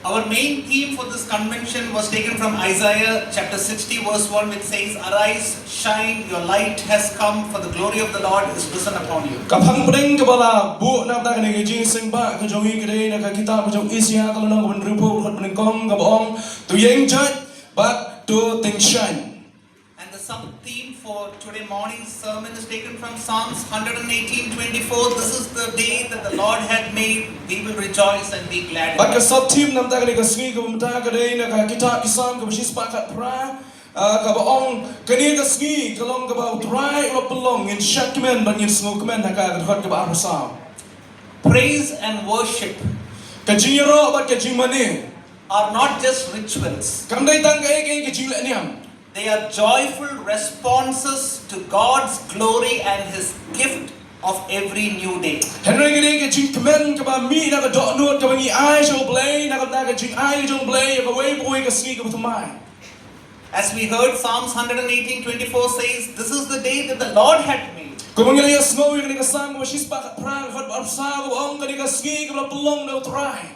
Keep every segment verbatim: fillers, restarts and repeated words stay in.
Our main theme for this convention was taken from Isaiah chapter sixty, verse one, which says, "Arise, shine, your light has come, for the glory of the Lord is risen upon you." Ka phang pdeng kaba la buh na ka bynta kane ka jingseng ba ka jong ngi ka dei na ka kitab ka jong Isaiah ka lynnong kaba hynriewphew, dkhot ba nyngkong, kaba ong, "To ïeng jait bad to tyngshaiñ." And the sub theme for today morning's sermon is taken from Psalms hundred and eighteen twenty-four. "This is the day that the Lord had made. We will rejoice and be glad in it." Bad ka sub theme na ka bynta kane ka sngi kaba mynta ka dei na ka kitab ki Salm kaba shispah khatphra, ah, kaba ong, "Kane ka sngi ka long kaba U Trai u la pynlong, ngin shad kmen bad ngin sngewkmen ha ka," ka dkhot kaba arphew saw. Praise and worship Ka jingïaroh bad ka jingmane are not just rituals. Kam dei tang kaei kaei ka jingleh niam. They are joyful responses to God's glory and His gift of every new day. Hynrei ka dei ka jingkmen kaba mih na ka dohnud kaba ngi ai sha U Blei na ka bynta ka jingai ka jong U Blei ïa kawei pa kawei ka sngi kaba thymmai. As we heard, Psalms hundred and eighteen twenty-four says, "This is the day that the Lord had made." Kumba ngi la ïohsngew ïa kane ka Salm kaba shispah khatphra, ka dkhot ba arphew saw, kaba ong, "Kane ka sngi kaba la pynlong da U Trai."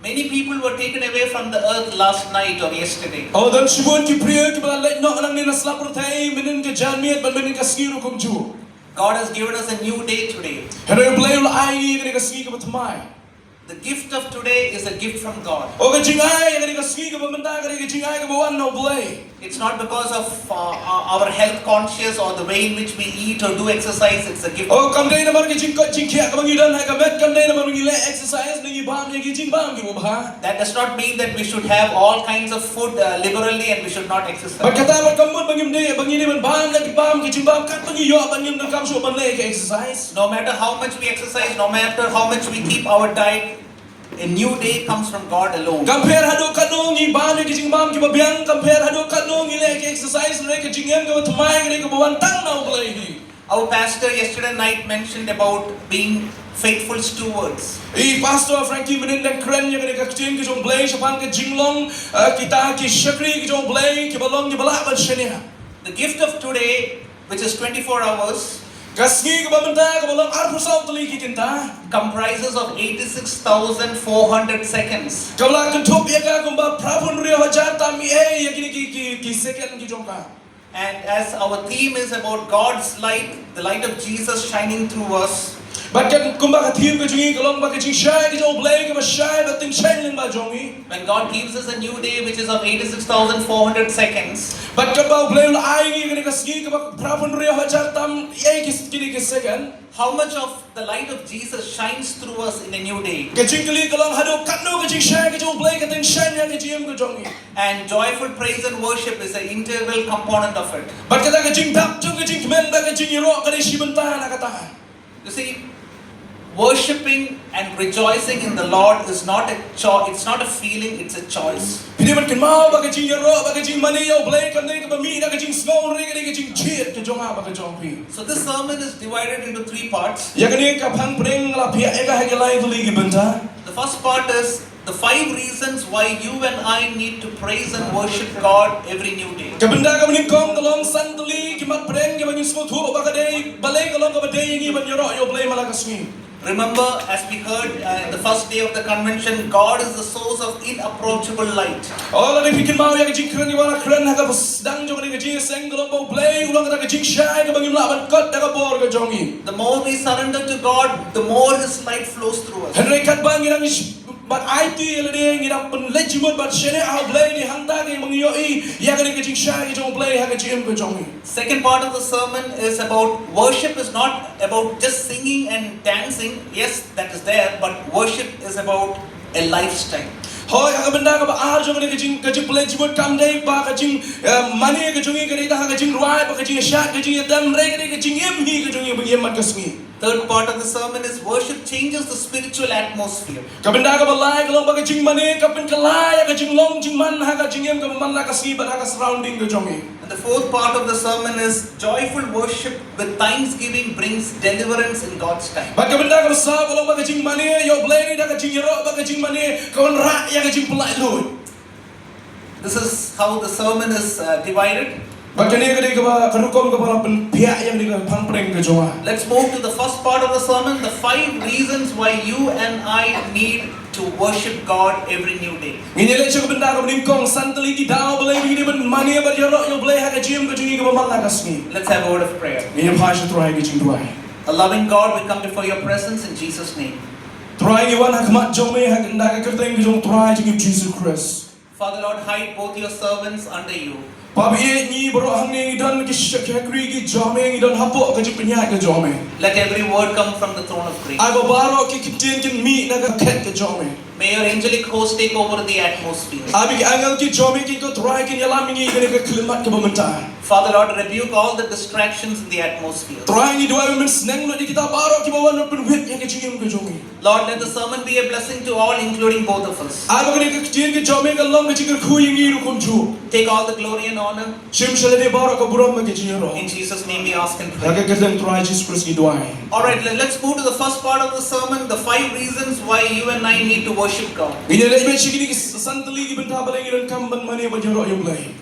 Many people were taken away from the earth last night or yesterday. Oh, don shibun ki briew kiba la leit noh nangne na sla pyrthei mynhynnin ka janmiet bad mynhynnin ka sngi ruh kumjuh. God has given us a new day today. Hynrei U Blei u la ai ïa ngi kane ka sngi kaba thymmai. The gift of today is a gift from God. Oh, ka jingai ïa kane ka sngi kaba mynta ka dei ka jingai kaba wan na U Blei. It's not because of, uh, our health conscious or the way in which we eat or do exercise. It's a gift. Oh, kam dei namar ka jingkoit jingkhiah kaba ngi don ha ka met, kam dei namar ngi leh exercise ne ngi bam ïa ki jingbam kiba bha. That does not mean that we should have all kinds of food, uh, liberally and we should not exercise. Bad kata bad kam mut ba ngim dei, ba ngi dei ban bam ïa ki bam ki jingbam katba ngi ïoh bad ngim donkam shuh ban leh ka exercise. No matter how much we exercise, no matter how much we keep our diet, a new day comes from God alone. Kam pher haduh katno ngi bam ïa ki jingbam kiba biang, kam pher haduh katno ngi leh ki exercise, hynrei ka jingim kaba thymmai ka dei kaba wan tang na U Blei hi. Our pastor yesterday night mentioned about being faithful stewards. I Pastor Frankie mynhynnin u dang kren ïa kane ka ktien ka jong U Blei shaphang ka jinglong, eh, kita ki shakri ka jong U Blei kiba long kiba lah ban shaniah. The gift of today, which is twenty-four hours, ka sngi kaba mynta kaba long arphew saw tylli ki kynta, comprises of eighty-six thousand four hundred seconds. Kaba la kynthup ïa ka kumba phraphew hynriew hajar tam ei ei ïa kine ki, ki, ki second ki jong ka. And as our theme is about God's light, the light of Jesus shining through us. Bad kan kumba ka theme ka jong ngi ka long ba ka jingshai ka jong U Blei kaba shai bad tyngshaiñ lyngba jong ngi. When God gives us a new day, which is of eighty-six thousand four hundred seconds, bad katba U Blei u la ai ngi kane ka sngi kaba phraphew hynriew hajar tam ei ei ki, kine ki second, how much of the light of Jesus shines through us in a new day? Ka jingkylli ka long haduh katno ka jingshai ka jong U Blei ka tyngshaiñ ïa ka jingim ka jong ngi. And joyful praise and worship is an integral component of it. Bad kata ka jingdap jong ka jingkmen bad ka jingïaroh ka dei shi bynta na kata. You see, worshipping and rejoicing in the Lord is not a cho-, it's not a feeling, it's a choice. Phi dei ban kynmaw ba ka jingïaroh bad ka jingmane ïa U Blei kam dei kaba mih na ka jingsngew, hynrei ka dei ka jingjied ka jong nga bad ka jong phi. So this sermon is divided into three parts. Ïa kane ka phang pdeng la phiah ïa ka ha ki lai tylli ki bynta. The first part is the five reasons why you and I need to praise and worship God every new day. Ka bynta kaba nyngkong ka long san tylli ki mat pdeng kiba ngin sngewthuh ba ka dei, balei ka long kaba dei ïa ngi ban ïaroh ïa U Blei man la ka sngi. Remember, as we heard, uh, in the first day of the convention, God is the source of inapproachable light. Oh, lada phi kynmaw ïa ka jingkren ïa ba la kren ha kaba sdang jong kane ka jingïaseng ka long ba U Blei u long kata ka jingshai kaba ngim lah ban kot da ka bor ka jong ngi. The more we surrender to God, the more His light flows through us. Hynrei katba ngi nang sh-, ban aiti ïa lade, ngi nang pynleit jingmut bad shaniah ha U Blei, hangta ka ba ngi ïohi ïa kane ka jingshai ka jong U Blei ha ka jingim ka jong ngi. Second part of the sermon is about worship is not about just singing and dancing. Yes, that is there, but worship is about a lifestyle. Hooid, ha ka bynta kaba ar jong kane ka jing, ka jingpynleit jingmut kam dei ba ka jing, eh, mane ka jong ngi ka dei tang ha ka jingrwai bad ka jingïashad, ka jingïatem, hynrei ka dei ka jingim hi ka jong ngi ba ngi im man ka sngi. Third part of the sermon is worship changes the spiritual atmosphere. Ka bynta kaba lai ka long ba ka jingmane ka pynkylla ïa ka jinglong jingman ha ka jingim kaba man la ka sngi bad ha ka surrounding ka jong ngi. And the fourth part of the sermon is joyful worship with thanksgiving brings deliverance in God's time. Bad ka bynta kaba saw ka long ba ka jingmane ïa U Blei da ka jingïaroh bad ka jingmane ka wanrah ïa ka jingpynlait luid. This is how the sermon is, uh, divided. Bad kane ka dei kaba ka rukom kaba la pynphiah ïa kane ka phang pdeng ka jong nga. Let's move to the first part of the sermon, the five reasons why you and I need to worship God every new day. Ngin ïa leit sha ka bynta kaba nyngkong, san tylli ki daw ba ngi dei ban mane bad ïaroh ïa U Blei ha ka jingim ka jong ngi kaba man la ka sngi. Let's have a word of prayer. Ngin ïa phai sha U Trai ha ka jingduwai. A loving God, we come before your presence in Jesus' name. Trai, ngi wan ha khmat jong me ha ka kyrteng ka jong U Trai jong ngi Jisu Khrist. Father Lord, hide both your servants under you. Baba, ïeit ngi baroh hangne ngi don ki shakri ki jong me, ngi don hapoh ka jingpynïaid ka jong me. Let every word come from the throne of grace. Ai ba baroh ki ktien kin mih na ka khet ka jong me. May your angelic host take over the atmosphere. Ai ba ki angel ki jong me ki ko Trai kin ïalam ïa ngi kane ka khyllipmat kaba mynta. Father Lord, rebuke all the distractions in the atmosphere. Trai, ngi duwai ba men sneng lut ïa kita baroh kiba wan ban pynwit ïa ka jingim ka jong ngi. Lord, let the sermon be a blessing to all, including both of us. Ai ba kane ka ktien ka jong me kan long ka jingkyrkhu ïa ngi ruh kumjuh. Take all the glory and honor. Shim sha lade baroh ka burom bad ka jingïaroh. In Jesus' name we ask and pray. Ha ka kyrteng Trai Jisu Khrist ngi duwai. All right, let- let's move to the first part of the sermon, the five reasons why you and I need to worship God. Ngin ïa leit beit sha kine ki s- san tylli ki bynta balei ngi donkam ban mane bad ïaroh ïa U Blei.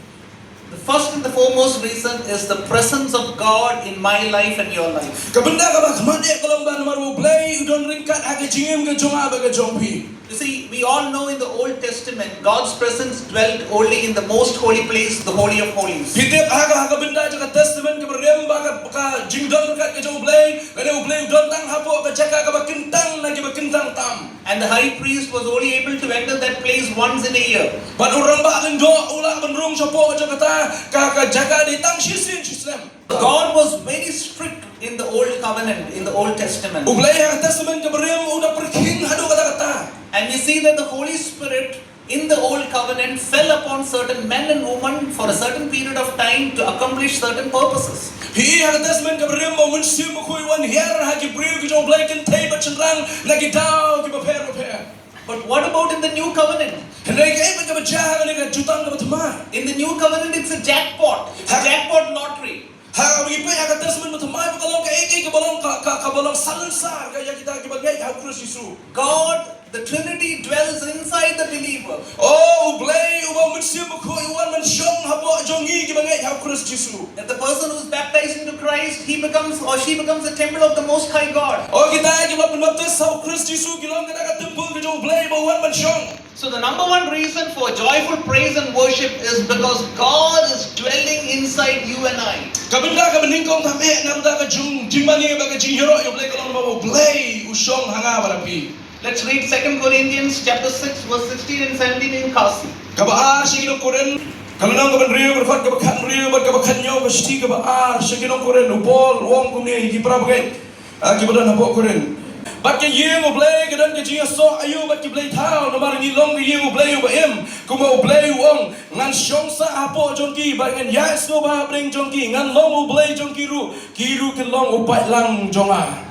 The first and the foremost reason is the presence of God in my life and your life. Ka bynta kaba khmat eh ka long ba namar U Blei u don ryngkat ha ka jingim ka jong nga bad ka jong phi. You see, we all know in the Old Testament, God's presence dwelt only in the most holy place, the Holy of Holies. Phi tip ha ka, ha ka bynta jong ka Testament kaba rim ba ka, ka jingdon ryngkat ka jong U Blei, lane U Blei u don tang hapoh ka jaka kaba kyntang na kiba kyntang tam. And the high priest was only able to enter that place once in a year. Bad u rangbah lyngdoh u lah ban rung shapoh jong kata ka, ka jaka dei tang shisien shisnem. God was very strict in the old covenant, in the Old Testament. U Blei ha ka Testament kaba rim u da pyrkhing haduh katta katta. And we see that the Holy Spirit in the old covenant fell upon certain men and women for a certain period of time to accomplish certain purposes. Phi i ha ka Testament kaba rim ba u Mynsiem Bakhuid u wan hiar ha ki briew ki jong U Blei kynthei bad shynrang na ki daw kiba pher bapher. But what about in the new covenant? Hynrei kaei pat kaba jia ha kane ka Jutang kaba Thymmai? In the new covenant, it's a jackpot. It's a jackpot lottery. Ha kaba ngi peit ha ka Testament Bathymmai ba ka long kaei kaei kaba long ka, ka, kaba long salonsar ka ïa kita kiba ngeit ha U Khrist Jisu. God, the Trinity dwells inside the believer. Oh, U Blei uba u Mynsiem Bakhuid u wan ban shong hapoh jong ngi kiba ngeit ha U Khrist Jisu. That the person who is baptized into Christ, he becomes or she becomes a temple of the Most High God. Oh, kita kiba pynbaptis ha U Khrist Jisu ki long kata ka templ ka jong U Blei ba u wan ban shong. So the number one reason for joyful praise and worship is because God is dwelling inside you and I. Ka bynta kaba nyngkong tam eh na ka bynta ka jong jingmane bad ka jingïaroh ïa U Blei ka long namar ba U Blei u shong ha nga bad ha phi. Let's read Second Corinthians chapter six verse sixteen and seventeen in Khasi. Kaba ar sha ki nong Korinth, ka lynnong kaba hynriew, ka dkhot kaba khathynriew bad kaba khathynñiew, ka shithi kaba ar sha ki nong Korinth, u Paul u ong kumne ïa ki para bangeit, ah, kiba don hapoh Korinth. Bad ka ïing U Blei ka don ka jingïasoh aïu bad ki blei thaw, namar ngi long ka ïing U Blei uba im, kumba U Blei u ong, ngan shong sah hapoh jong ki bad ngan ïaid sngewbha hapdeng jong ki, ngan long U Blei jong ki ruh, ki ruh kin long u paidlang jong nga.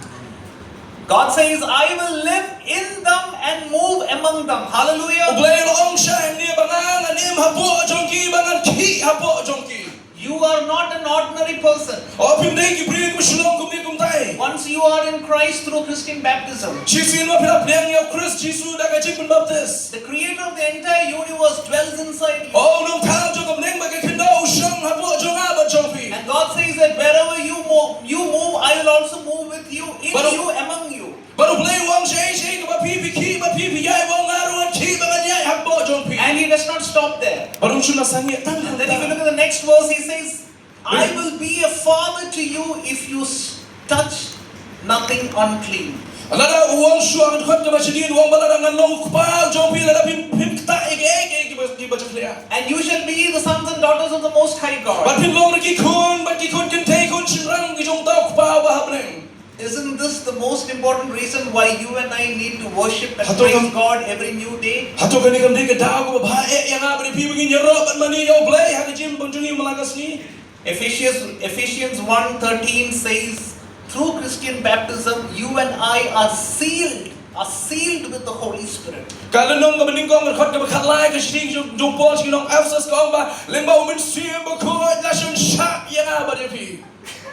God says, I will live in them and move among them. Hallelujah. U Blei u la ong shai hangne ba nga ngan im hapoh jong ki, ba ngan khih hapoh jong ki. You are not an ordinary person. Oh, phim dei ki briew kiba shlong kumne kumtai. Once you are in Christ through Christian baptism, shisien ba phi la pdiang ïa U Khrist Jisu da ka jingpynbaptis, the creator of the entire universe dwells inside you. Oh, u nongthaw jong ka bneng bad ka khyndew u shong hapoh jong nga bad jong phi. And God says that wherever you move, you move, I will also move with you, in you, among you. Bad U Blei u ong shaei shaei kaba phi phi khih bad phi phi ïaid, u ong nga ruh ngan khih bad ngan ïaid hapoh jong phi. And he does not stop there. Bad um shym la sangeh tang. And then if you look at the next verse, he says, I will be a father to you if you s- touch nothing unclean. Lada u ong shuwa ka dkhot kaba shadien u ong ba lada ngan long u kpa jong phi lada phim, phim ktah ïa kiei kiei kiba, kiba jakhlia. And you shall be the sons and daughters of the Most High God. Bad phin long ruh ki khun bad ki khun kynthei khun shynrang ki jong uta u Kpa uba ha bneng. Isn't this the most important reason why you and I need to worship and praise God every new day? Hato kane kam dei ka daw kaba bha eh ïa nga bad ïa phi ba ngin ïaroh bad mane ïa U Blei ha ka jingim jong ngi man la ka sngi? Ephesians, Ephesians one thirteen says, through Christian baptism, you and I are sealed, are sealed with the Holy Spirit. Ka lynnong kaba nyngkong ka dkhot kaba khatlai ka shithi jong, jong Paul sha ki nong Ephesus ka ong ba lyngba u Mynsiem Bakhuid la shon shah ïa nga bad ïa phi.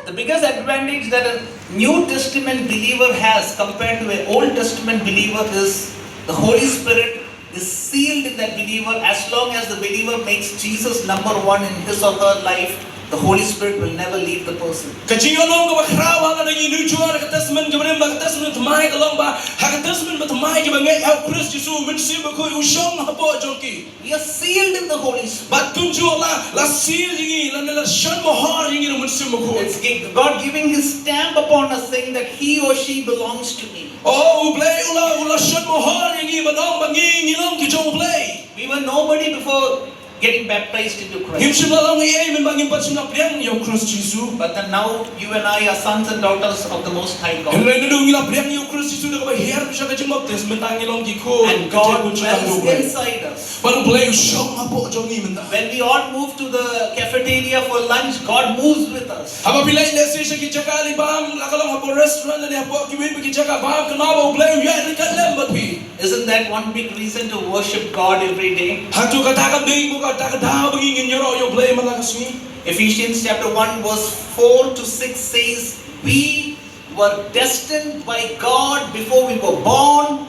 The biggest advantage that a New Testament believer has compared to an Old Testament believer is the Holy Spirit is sealed in that believer as long as the believer makes Jesus number one in his or her life The Holy Spirit will never leave the person. Ka jingïalang kaba khraw ha ka dang ïa nujor ka testament kaba rim bad ka testament thymmai ka long ba ha ka testament ba thymmai kiba ngeit ha u Khrist Jisu, u Mynsiem Bakhuid u shong hapoh jong ki. We are sealed in the Holy Spirit. Bad kumjuh la, la seal ïa ngi, la, la shon mohor ïa ngi da u Mynsiem Bakhuid. It's gi-, God giving His stamp upon us, saying that he or she belongs to me. Oh, u Blei u la, u la shon mohor ïa ngi, ba dang ba ngi, ngi long ki jong u Blei. We were nobody before getting baptized into Christ. Ngim shym la long ei ei mynba ngim pat shym la pdiang ïa u Khrist Jisu. But then now you and I are sons and daughters of the Most High God. Hynrei naduh ngi la pdiang ïa u Khrist Jisu da kaba hiar sha ka jingbaptis, mynta ngi long ki khun. And God dwells inside us. Bad u Blei u shong hapoh jong ngi mynta. When we all move to the cafeteria for lunch, God moves with us. Haba phi leit lehse sha ki jaka leit bam, la ka long hapoh restaurant lane hapoh kiwei pat ki jaka bam, kynmaw ba u Blei u ïaid ryngkat lem bad phi. Isn't that one big reason to worship God every day? Hato kata kam dei mo kata ka daw ba ngi ngin ïaroh ïa u Blei man la ka sngi? Ephesians chapter one verse four to six says, "We were destined by God before we were born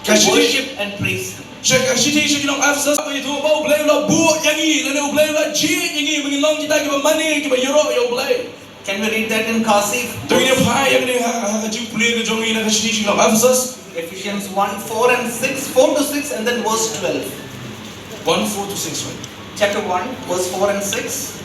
to worship and praise Him." Sha ka shithi sha ki nong Ephesus ka ïathuh ba u Blei u la buh ïa ngi, lane u Blei u la jied ïa ngi ba ngin long kita kiba mane, kiba ïaroh ïa u Blei. Can we read that in Khasi? To ngin ïa phai ïa kane ha, ha ka jingpule ka jong ngi na ka shithi sha ki nong Ephesus. Ephesians one, four and six, four to six, and then verse twelve. One, four to six, right? Chapter one, verse four and six.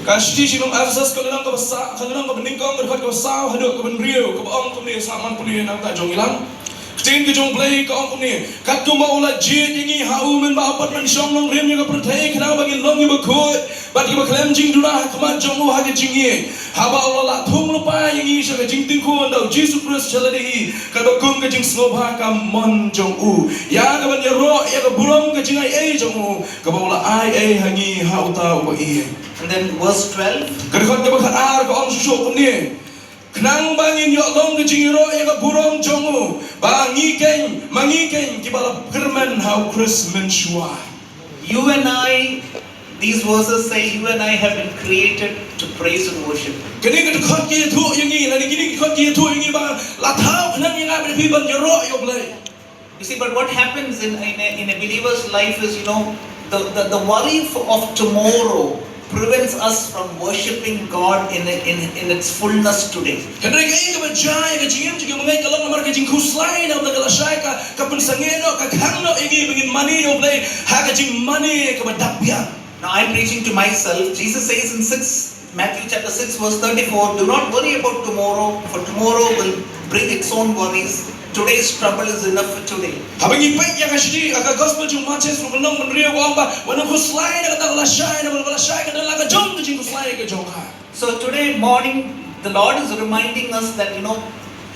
Ka shithi sha ki nong Ephesus ka lynnong kaba sa, ka lynnong kaba nyngkong, ka dkhot kaba saw haduh kaba hynriew, kaba ong kumne, sa man pule na ka bynta jong ngi lang. Ka ktien ka jong u Blei ka ong kumne, katkum ba u la jied ïa ngi ha u mynba u pat pynshong nongrim ïa ka pyrthei, khnang ba ngin long kiba khuid bad kiba khlem jingduna ha khmat jong u ha ka jingïeit, haba u la lah thung lypa ïa ngi sha ka jingtingkhun da u Jisu Khrist sha lade hi, katba kum ka jingsngewbha ka mon jong u, ïa kaban ïaroh ïa ka burom ka jingai ei jong u, kaba u la ai ei ha ngi ha uta uba ïeit. And then verse twelve. Ka dkhot kaba khatar ka ong shuh shuh kumne. Khnang ba ngin ïoh long ka jingïaroh ïa ka burom jong u, ba ngi keiñ, ma ngi keiñ kiba la kyrmen ha u Khrist mynshuwa. You and I, these verses say you and I have been created to praise and worship. Kane ka dkhot ka ïathuh ïa ngi, lane kine ki dkhot ki ïathuh ïa ngi ba la thaw khnang ïa nga bad ïa phi ban ïaroh ïa u Blei. You see, but what happens in, in a, in a believer's life is, you know, the, the, the worry for, of tomorrow prevents us from worshiping God in, in, in its fullness today. Hynrei kaei kaba jia ïa ka jingim jong ki bangeit ka long namar ka jingkhuslai na ka bynta ka lashai ka, ka pynsangeh noh, ka khang noh ïa ngi ba ngin mane ïa u Blei ha ka jingmane kaba dap biang. Now I'm preaching to myself. Jesus says in six, Matthew chapter six verse thirty-four, "Do not worry about tomorrow, for tomorrow will bring its own worries. Today's trouble is enough for today." Haba ngi peit ïa ka shithi, ïa ka gospel jong u Mathaios lynnong hynriew ka ong ba, wat khuslai na ka bynta ka lashai, namar ka lashai ka don la ka jong ka jingkhuslai ka jong ka. So today morning, the Lord is reminding us that, you know,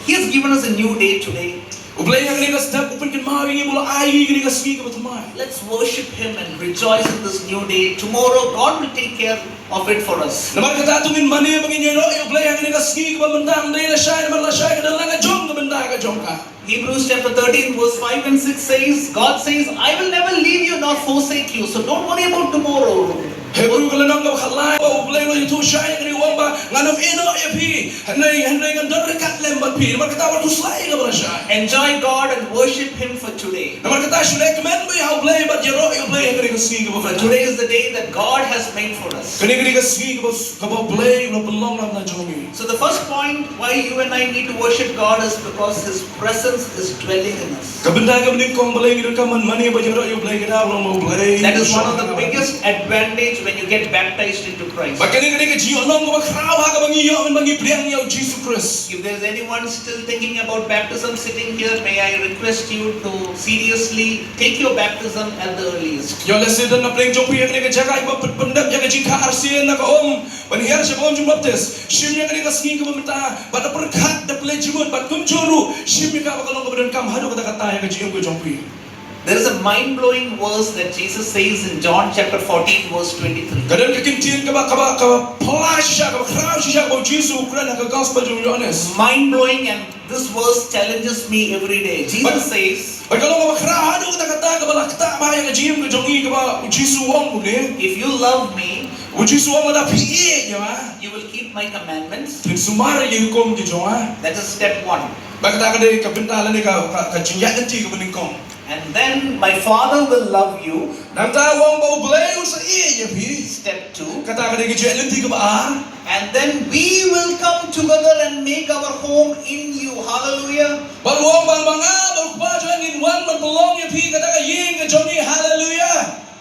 He has given us a new day today. U Blei ha kane ka step u pynkynmaw ïa ngi ba u la ai ïa ngi kane ka sngi kaba thymmai. Let's worship Him and rejoice in this new day. Tomorrow, God will take care of it for us. Namar kata to ngin mane bad ngin ïaroh ïa u Blei ha kane ka sngi kaba mynta, ym dei lashai, namar lashai ka don la ka jong ka bynta ka jong ka. Hebrews chapter thirteen verse five and six says, God says, "I will never leave you nor forsake you." So don't worry about tomorrow. Hebru ka lynnong kaba khatlai, ba u Blei u la ïathuh shai ïa kane u ong ba ngan ym ïehnoh ïa phi. Hynrei, hynrei ngan don ryngkat lem bad phi. Namar kata wat khuslai ïa kaba lashai. Enjoy God and worship Him for today. Namar kata shu lehkmen beit ha u Blei bad ïaroh ïa u Blei ha kane ka sngi kaba mynta. Today is the day that God has made for us. Kane, kane ka sngi kaba, kaba u Blei u la pynlong na ka bynta jong ngi. So the first point why you and I need to worship God is because His presence is dwelling in us. Ka bynta kaba nyngkong balei ngi donkam ban mane bad ïaroh ïa u Blei ka dei namar u Blei. That is one of the biggest advantage when you get baptized into Christ. Bad kane ka dei ka jingïalang kaba khraw ha kaba ngi ïoh mynba ngi pdiang ïa u Jisu Khrist. If there is anyone still thinking about baptism sitting here, may I request you to seriously take your baptism at the earliest. Ïoh lehse don na pdeng jong phi ha kane ka jaka iba pyn-, pyndep ïa ka jingkha arsien na ka um ban hiar sha ka um jingbaptis. Shim ïa kane ka sngi kaba mynta bad da pyrkhat, da plie jingmut bad kumjuh ruh shim ïa ka ba ka long kaba donkam haduh katta katta ïa ka jingim ka jong phi. There is a mind-blowing verse that Jesus says in John chapter fourteen, verse twenty-three. Ka don ka ktien kaba, kaba, kaba phylla shisha, kaba khraw shisha kaba u Jisu u kren ha ka gospel jong u Ïoannis. Mind-blowing, and this verse challenges me every day. Jesus says, bad ka long kaba khraw haduh katta katta kaba la ktah bha ïa ka jingim ka jong ngi, kaba u Jisu u ong kumne. If you love me, u Jisu u ong lada phi ïeit ïa nga, you will keep my commandments. Phin sumar ïa ki hukum ki jong nga. That is step one. Bad kata ka dei ka bynta lane ka, ka, ka jingïaid lynti kaba nyngkong. And then my Father will love you. Nangta u ong ba U Blei un sa ïeit ïa phi. Step two. Kata ka dei ka jingïaid lynti kaba ar. And then we will come together and make our home in you. Hallelujah. Bad u ong ba nga bad U Kpa jong nga ngin wan ban pynlong ïa phi kata ka ïing ka jong ngi. Haleluia.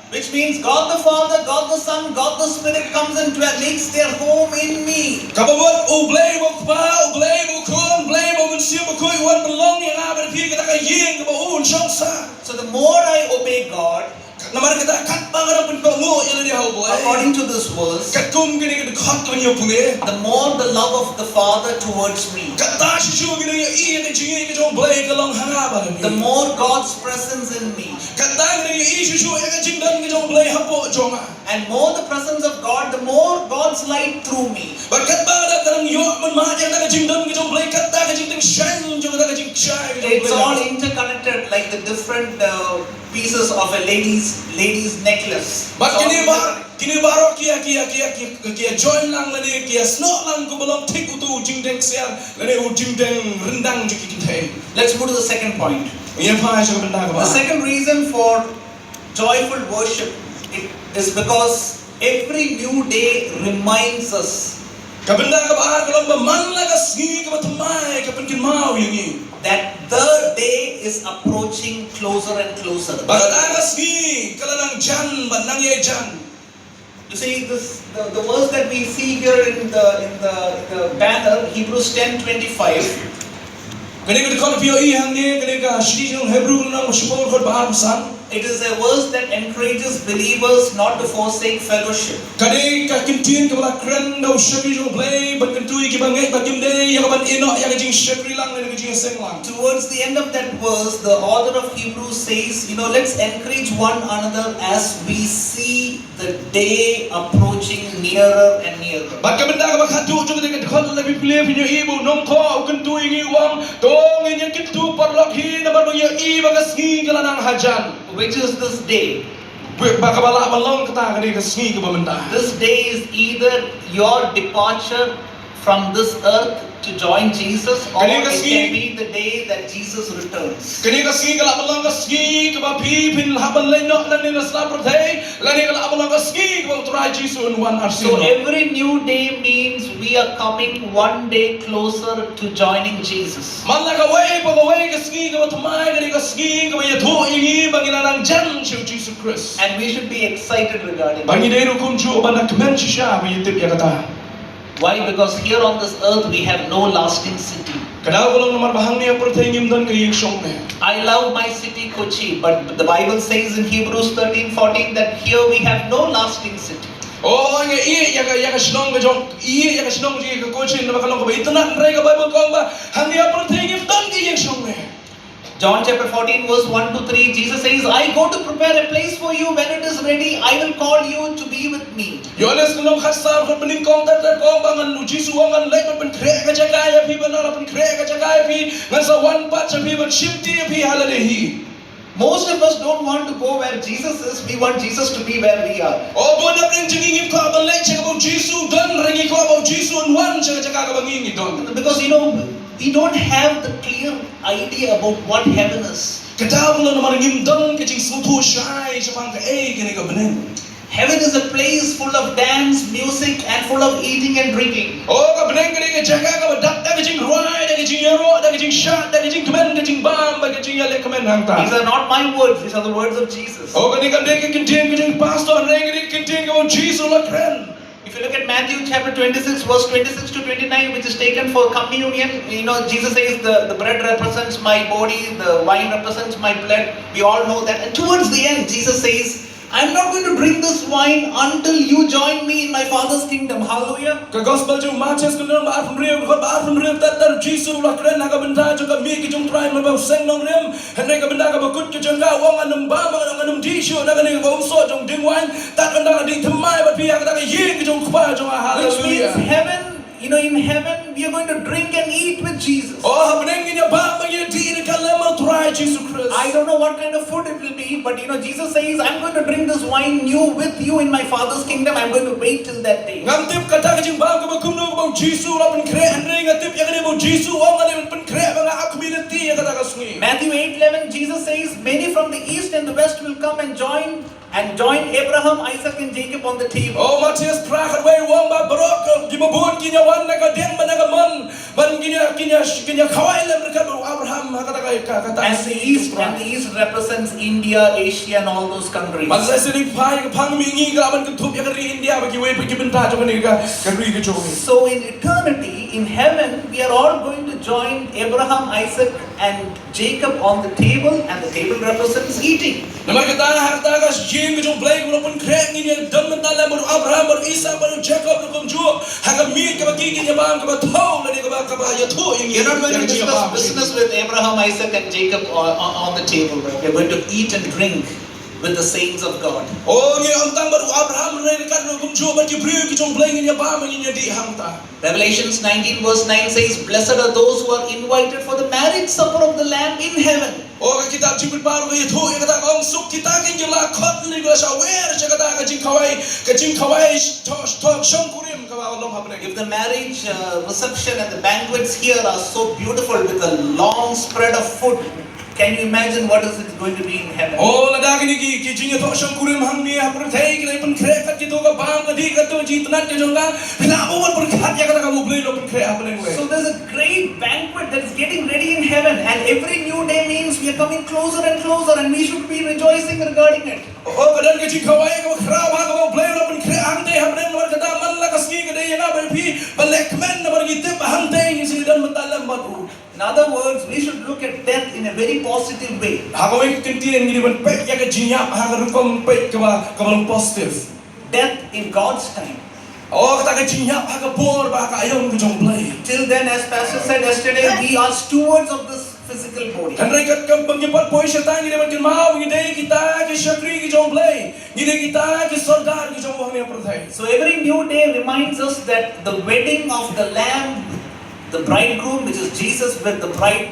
Which means God the Father, God the Son, God the Spirit comes and dwell, makes their home in me. Kaba mut U Blei ba U Kpa, U Blei ba U Khun, U Blei ba U Mynsiem Bakhuid u wan pynlong ïa nga bad phi kata ka ïing kaba un shong sah. So the more I obey God, namar kata katba nga dang pynkohnguh ïa lade ha U Blei, according to this verse, katkum kane ka dkhot kaba ngi ïa pule, the more the love of the Father towards me. Kata shisha ngi dang ïohi ïa ka jingïeit ka jong U Blei ka long ha nga bad phi. The more God's presence in me. Kata ngi dang ïohi shisha ïa ka jingdon ka jong U Blei hapoh jong nga. And more the presence of God, the more God's light through me. Bad katba nga dang ïoh mynmat ïa kata ka jingdon ka jong U Blei, kata ka jingtyngshaiñ jong kata ka jingshai ka jong U Blei. It's all interconnected like the different uh, pieces of a lady's lady's necklace. Bad kine ba kine baroh ki ïa ki ïa ki ïa ki ïa join lang lane ki ïa snoh lang kumba long thik uto u jingdeng ksiar lane u jingdeng ryndang jong ki kynthei. Let's go to the second point. Ïa phai sha ka bynta kaba. The second reason for joyful worship is because every new day reminds us. Ka bynta kaba ar ka long ba man la ka sngi kaba thymmai ka pynkynmaw ïa ngi that the day is approaching closer and closer. Ba kata ka sngi ka la nang jan bad nang ïai jan. You see, this the, the verse that we see here in the in the, in the banner, Hebrews ten twenty-five. Kane ka dkhot phi ïohi hangne, kane ka shithi jong Hebru lynnong shiphew dkhot ba ar ba san. It is a verse that encourages believers not to forsake fellowship. Ka dei ka kyntien kaba la kren da u shakri jong U Blei ban kyntu ïa kiba ngeit ba kim dei ïa kaban ïehnoh ïa ka jingshakri lang ne ka jingseng lang. Towards the end of that verse, the author of Hebrews says, you know, let's encourage one another as we see the day approaching nearer and nearer. Bad ka bynta kaba khatduh jong ka dei ka dkhot la phi pule phin ïohi ba u nongthoh u kyntu ïa ngi u ong to ngin ïa kyntu paralok hi namar ba ngi ïohi ba ka sngi ka la nang hajan. Which is this day? Ba kaba lah ban long kata ka dei ka sngi kaba mynta. This day is either your departure from this earth to join Jesus, or it can be the day that Jesus returns. Kane ka sngi ka lah ban long ka sngi kaba phi phin hap ban leit noh nangne na sla pyrthei, lane ka lah ban long ka sngi kaba U Trai Jisu un wan arsien. So every new day means we are coming one day closer to joining Jesus. Man la kawei pa kawei ka sngi kaba thymmai ka dei ka sngi kaba ïathuh ïa ngi ba ngi la nang jan sha U Jisu Khrist. And we should be excited regarding it. Ba ngi dei ruh kumjuh ban da kmen shisha ba ngi tip ïa kata. Why? Because here on this earth we have no lasting city. Ka daw ka long namar ba hangne ha pyrthei ngim don ka ïing shong meh. I love my city Kochi, but the Bible says in Hebrews thirteen fourteen that here we have no lasting city. Oh, nga ïeit ïa ka ïa ka shnong ka jong, ïeit ïa ka shnong jong ngi ka Kochi namar ka long kaba itynnad, hynrei ka Baibl ka ong ba hangne ha pyrthei ngim don ka ïing shong meh. John chapter fourteen, verse one to three, Jesus says, I go to prepare a place for you. When it is ready, I will call you to be with me. Ïoannis ka lynnong khatsaw, dkhot banyngkong, ter ter ka ong ba ngan, u Jisu u ong ngan leit ban pynkhreh ka jaka ïa phi, bad haba la pynkhreh ka jaka ïa phi ngan sa wan pat sha phi ban shimti ïa phi ha lade hi. Most of us don't want to go where Jesus is, we want Jesus to be where we are. Oh, bun na pdeng jong ngi ngim kwah ban leit sha kaba u Jisu u don, hynrei ngi kwah ba u Jisu un wan sha ka jaka kaba ngi ngi don. Because, you know, we don't have the clear idea about what heaven is. Ka daw ka long namar ngim don ka jingsngewthuh shai shaphang kaei kane ka bneng. Heaven is a place full of dance, music, and full of eating and drinking. Oh, ka bneng ka dei ka jaka kaba dap da ka jingrwai, da ka jingïaroh, da ka jingshad, da ka jingkmen, ka jingbam, bad ka jingïalehkmen hangta. These are not my words, these are the words of Jesus. Oh, kane kam dei ka kyntien ka jong pastor, hynrei ka dei ka kyntien kaba u Jisu u la kren. If you look at Matthew chapter twenty-six, verse twenty-six to twenty-nine, which is taken for communion, you know, Jesus says, the, the bread represents my body, the wine represents my blood. We all know that. And towards the end, Jesus says, I'm not going to drink this wine until you join me in my Father's kingdom. Hallelujah. Ka gospel jong u Mathaios ka lynnong ba arphew hynriew, dkhot ba arphew hynriew, ter ter Jisu u la kren ha ka bynta jong ka miej ka jong u Trai, namar ba u seng nongrim. Hynrei ka bynta kaba kut ka jong ka u ong ngan ym bam, ngan ym dih shuh na kane ka umsoh jong u dieng waiñ tad haba nga dih thymmai bad phi ha kata ka ïing ka jong u Kpa jong nga. Which means, haleluia, heaven, you know, in heaven we are going to drink and eat with Jesus. Oh, ha bneng ngin ïa bam bad ngin ïa dih ryngkat lem bad u Trai Jisu Khrist. I don't know what kind of food it will be, but, you know, Jesus says, I'm going to drink this wine new with you in my Father's kingdom. I'm going to wait till that day. Ngam tip kata ka jingbam kaba kumno kaba u Jisu u la pynkhreh, hynrei nga tip ïa kane ba u Jisu u ong ngan ïa pynkhreh bad nga ha khmih lynti ïa kata ka Matthew eight eleven, Jesus says, "Many from the east and the west will come and join and join Abraham, Isaac, and Jacob on the table." Oh, Mathaios phra khatwei u ong ba baroh ki ba bun kin ïa wan na ka dieng bad na ka mon, ban kin ïa kin ïa kin ïa khawai lem ryngkat bad u Abraham ha kata ka ka kata. And the east, and the east represents India, Asia, and all those countries. Bad sa sdang phai ka phang mihngi ka la ban kynthup ïa ka ri India bad kiwei pat ki bynta jong kane ka ka ri ka jong ngi. So in eternity, in heaven, we are all going to join Abraham, Isaac, and Jacob on the table, and the table represents eating. Namar kata ha kata ka ïing ka jong U Blei kaba la pynkhreh ngin ïa don mynta lem bad u Abraham, bad u Isak, bad u Jakob, ruh kumjuh ha ka miej kaba ki kin ïa bam, kaba thew lane kaba kaba ïathuh ïa ngi. You're not going to discuss business with Abraham, Isaac, and Jacob on, on, on the table. You're going to eat and drink with the saints of God. Oh, ngin ym tang bad u Abraham lane ryngkat ruh kumjuh bad ki briew ki jong U Blei ngin ïa bam, ngin ïa dih hangta. Revelations nineteen verse nine says, "Blessed are those who are invited for the marriage supper of the Lamb in heaven." Oh, ka kitab Jingpynpaw ruh ka ïathuh ïa kata, ka ong, suk kita ki ba la khot lane ki ba la shah wer sha kata ka jingkhawai, ka jingkhawai sh-, sh-, sh-, shongkurim kaba long ha bneng. If the marriage, uh, reception and the banquets here are so beautiful with a long spread of food, can you imagine what is it going to be in heaven? Oh, lada kine ki, ki jingïathoh shongkurim hangne ha pyrthei ki la pynkhreh kat kito ka bam ka dih, kato ka jingitynnad ka jong ka, phi lah ban pyrkhat ïa kata kaba U Blei u la pynkhreh ha bneng, wei. So there's a great banquet that is getting ready in heaven, and every new day means we are coming closer and closer, and we should be rejoicing regarding it. Oh, ka don ka jingkhawai kaba khraw ha kaba U Blei u la pynkhreh hangtei ha bneng, namar kata man la ka sngi ka dei ïa nga bad phi ban leh kmen, namar ngi tip ba hangtei ngin sa ïadon bynta lem bad u. In other words, we should look at death in a very positive way. Ha kawei ka kyntien, ngi dei ban peit ïa ka jingïap ha ka rukom peit kaba, kaba long positive. Death in God's time. Oh, kata ka jingïap ha ka por bad ha ka aïom ka jong U Blei. Till then, as Pastor said yesterday, we are stewards of this physical body. Hynrei katba ngi pat poi shata, ngi dei ban kynmaw ngi dei kita ki shakri ki jong U Blei. Ngi dei kita ki sordar ki jong u hangne ha pyrthei. So every new day reminds us that the wedding of the Lamb, the bridegroom, which is Jesus, with the bride,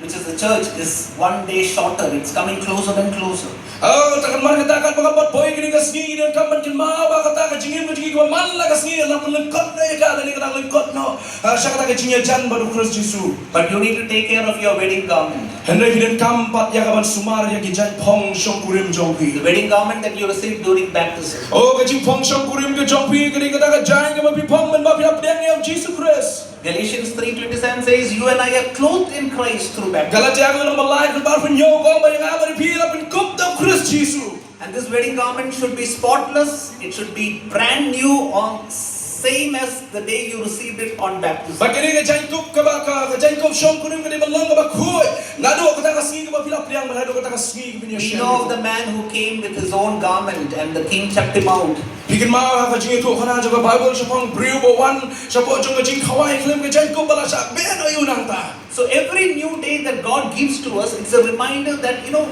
which is the church, is one day shorter. It's coming closer and closer. Oh, te namar kata katba ka pat poi kane ka sngi, ngi donkam ban kynmaw ba kata ka jingim ka jong ngi kaba man la ka sngi, la pynlyngkot noh ïa ka, lane ka dang lyngkot noh, ah, sha kata ka jingïajan bad u Khrist Jisu. But you need to take care of your wedding garment. Hynrei phi donkam pat ïa ka ban sumar ïa ki jaiñphong shongkurim jong phi. The wedding garment that you received during baptism. Oh, ka jingphong shongkurim ka jong phi, ka dei kata ka jaiñ kaba phi phong mynba phi la pdiang ïa u Jisu Khrist. Galatians three twenty-seven says, "You and I are clothed in Christ through baptism." Galatia ka lynnong ba lai, dkhot arphew hynñiew ka ong ba ïa nga bad phi la pynkup da u Khrist Jisu. And this wedding garment should be spotless. It should be brand new, on same as the day you received it on baptism. Bad kane ka jaiñkup kaba ka, ka jaiñkup shongkurim ka dei ban long kaba khuid naduh kata ka sngi kaba phi la pdiang bad haduh kata ka sngi kaba phin ïashem. We know of the man who came with his own garment and the king chucked him out. Phi kynmaw ha ka jingïathuhkhana jong ka Baibl shaphang briew ba wan shapoh jong ka jingkhawai khlem ka jaiñkup bad la shah beh noh ïa u nangta. So every new day that God gives to us, it's a reminder that, you know,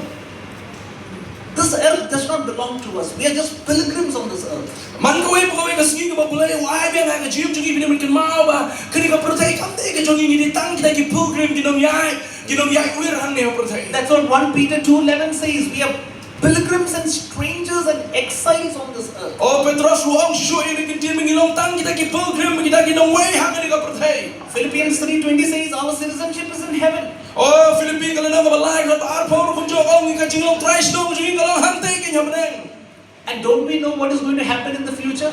this earth does not belong to us. We are just pilgrims on this earth. Man kawei pa kawei ka sngi kaba U Blei u ai biang ha ka jingim jong ngi, phi dei ban kynmaw ba kane ka pyrthei kam dei ka jong ngi, ngi dei tang kita ki pilgrim, ki nongïaid, ki nongïaid wir hangne ha pyrthei. That's what one Peter two eleven says. We are pilgrims and strangers and exiles on this earth. Oh, Petros u ong shuh ïa kane ka ktien ba ngi long tang kita ki pilgrim, kita ki nongwei ha kane ka pyrthei. Philippians three twenty says our citizenship is in heaven. Oh, Philippi ka lynnong kaba lai, dkhot arphew ruh kumjuh ka ong, ka jinglong trai shnong jong ngi ka long hangtei kein ha bneng. And don't we know what is going to happen in the future?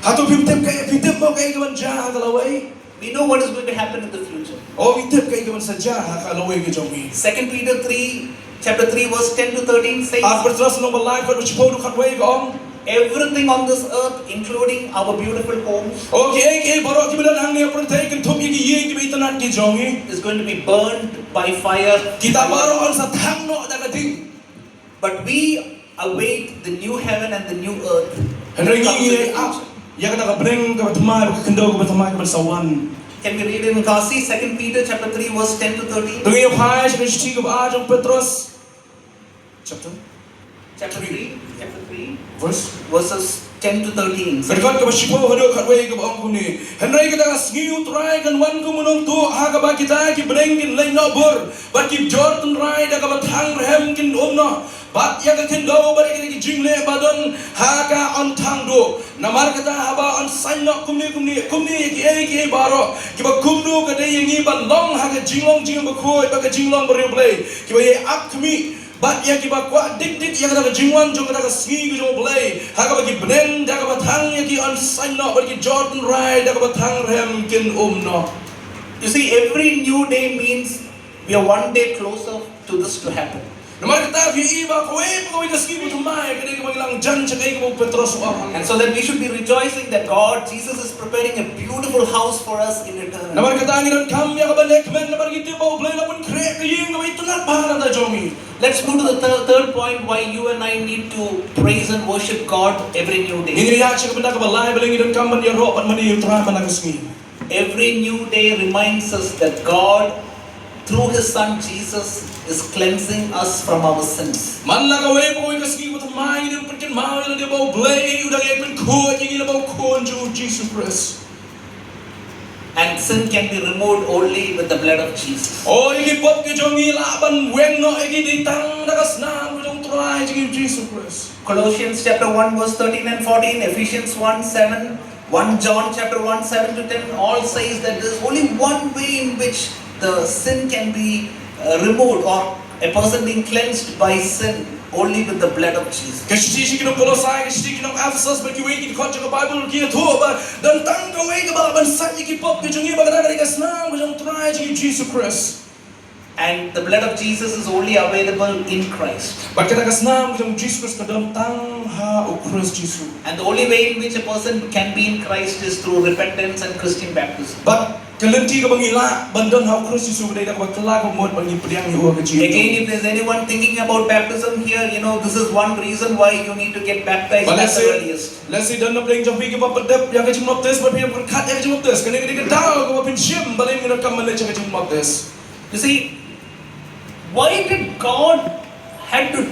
Hato phim tip kaei, phi tip mo kaei kaban jia ha ka lawei? We know what is going to happen in the future. Oh, ngi tip kaei kaban sa jia ha ka lawei ka jong ngi. Second Peter three, chapter three, verse ten to thirteen says, Ar Petros lynnong ba lai, dkhot ba shiphew haduh khatwei ka ong, everything on this earth, including our beautiful homes, oh, kiei kiei baroh kiba don hangne ha pyrthei, kynthup ïa ki ïing kiba itynnad ki jong ngi, is going to be burned by fire. Kita baroh yn sa thang noh da ka ding. But we await the new heaven and the new earth. Hynrei ngi ngi ïa ap ïa kata ka bneng kaba thymmai bad ka khyndew kaba thymmai kaban sa wan. Can we read it in Khasi? Second Peter chapter three, verse ten to thirteen. To ngin ïa phai sha ka shithi kaba ar jong Petros. Chapter? Chapter three, chapter three. Verse? Verses ten to thirteen. Ka dkhot kaba shiphew haduh khatwei kaba ong kumne. Hynrei kata ka sngi U Trai kan wan kum u nongtuh ha kaba kita ki bneng kin leit noh bur, bad ki bjor tynrai da kaba thang rhem kin um noh. Bad ïa ka khyndew bad ïa kine ki jingleh ba don ha ka on thang duh. Namar kata haba on saiñ noh kumne kumne kumne ïa kiei kiei baroh kiba kumno ka dei ïa ngi ban long ha ka jinglong jingim bakhuid bad ka jinglong bariewblei, kiba ïai ap khmih bad ïa kiba kwah dik dik ïa kata ka jingwan jong kata ka sngi ka jong U Blei, ha kaba ki bneng da kaba thang ïa ki on saiñ noh bad ki jor tynrai da kaba thang rhem kin um noh. You see, every new day means we are one day closer to this to happen. Namar kata phi i ba kawei pa kawei ka sngi ba thymmai ka dei kaba ngi la jan sha kaei kaba u Petros u ong. And so that we should be rejoicing that God, Jesus is preparing a beautiful house for us in eternity. Namar kata ngi donkam ïa kaba lehkmen namar ngi tip ba U Blei u la pynkhreh ka ïing kaba itynnad bha na ka bynta jong ngi. Let's move to the third, third point why you and I need to praise and worship God every new day. Ngin ïa sha ka bynta kaba lai ba ngi donkam ban ïaroh bad mane ïa U Trai man la ka sngi. Every new day reminds us that God, through His Son Jesus, is cleansing us from our sins. Man la kawei pa kawei ka sngi ba thymmai ngi dei ban pynkynmaw ïa lade ba U Blei u dang ïai pynkhuid ïa ngi lyngba u Khun jong u Jisu Khrist. And sin can be removed only with the blood of Jesus. O, ïa ki pop ki jong ngi lah ban weng noh ïa ki dei tang da ka snam ka jong U Trai jong ngi u Jisu Khrist. Colossians chapter one verse thirteen and fourteen, Ephesians one seven, one John chapter one seven to ten all says that there's only one way in which the sin can be uh, removed or a person being cleansed by sin only with the blood of Jesus. Ka shithi sha ki nong Kolosai, ka shithi ki nong Ephesus bad kiwei ki dkhot jong ka Bible ki ïathuh ba don tang kawei kaba lah ban sait ïa ki pop ki jong ngi ba kata ka dei ka snam ka jong U Trai jong ngi u Jisu Khrist. And the blood of Jesus is only available in Christ. Bad kata ka snam ka jong u Jisu Khrist ka don tang ha u Khrist Jisu. And the only way in which a person can be in Christ is through repentance and Christian baptism. Bad ka lynti kaba ngi lah ban don ha u Khrist Jisu ka dei da kaba kylla ka mut bad ngi pdiang ïa u ha ka jingim. Again, if there's anyone thinking about baptism here, you know, this is one reason why you need to get baptized at the earliest. Lehse don na pdeng jong phi kiba pdep ïa ka jingbaptis bad phi ïa pyrkhat ïa ka jingbaptis, kane ka dei ka daw kaba phin shim balei ngi donkam ban leit sha ka jingbaptis. You see, why did God had to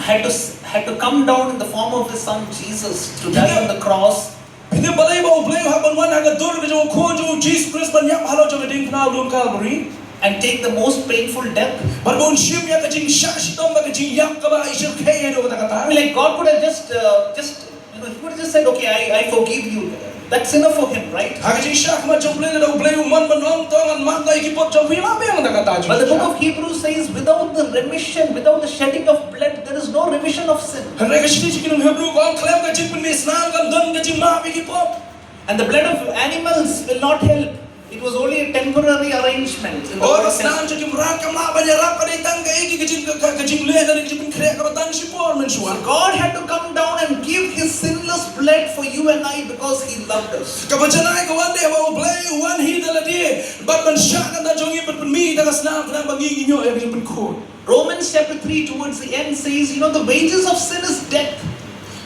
had to had to come down in the form of His Son Jesus to die on the cross? Phi tip balei ba U Blei u hap ban wan ha ka dur ka jong u Khun jong u Jisu Khrist ban ïap halor jong ka diengphna u lum Kalbari, and take the most painful death? Bad ba un shim ïa ka jingshah shitom bad ka jingïap kaba i shyrkhei haduh katta katta. I mean, like, God could have just uh, just you know, he could have just said, "Okay, I, I forgive you." That's enough for him, right? Ha ka jingshah khmat jong U Blei, lada U Blei u mon ban ong, "To ngan map noh ïa ki pop jong phi," la biang da kata. But the book of Hebrews says, "Without the remission, without the shedding of blood, there is no remission of sin." Hynrei ka shithi sha ki nong Hebru ka ong, khlem ka jingpynmih snam kam don ka jingmap ïa ki pop. And the blood of animals will not help. It was only a temporary arrangement in the Old Testament. Ka snam jong ki mrad kam lah ban ïarap, ka dei tang kaei ka jing ka, ka jingleh lane ka jingpynkhreh kaba tang shipor mynshuwa. So God had to come down and give his sinless blood for you and I because he loved us. Kaba janai ka wan dei ba U Blei u wan hi da lade bad ban shah na ka jong ngi, ban pynmih da ka snam khnang ba ngi ngin ïoh ïa ka jingpynkhuid. Romans chapter three towards the end says, you know, the wages of sin is death.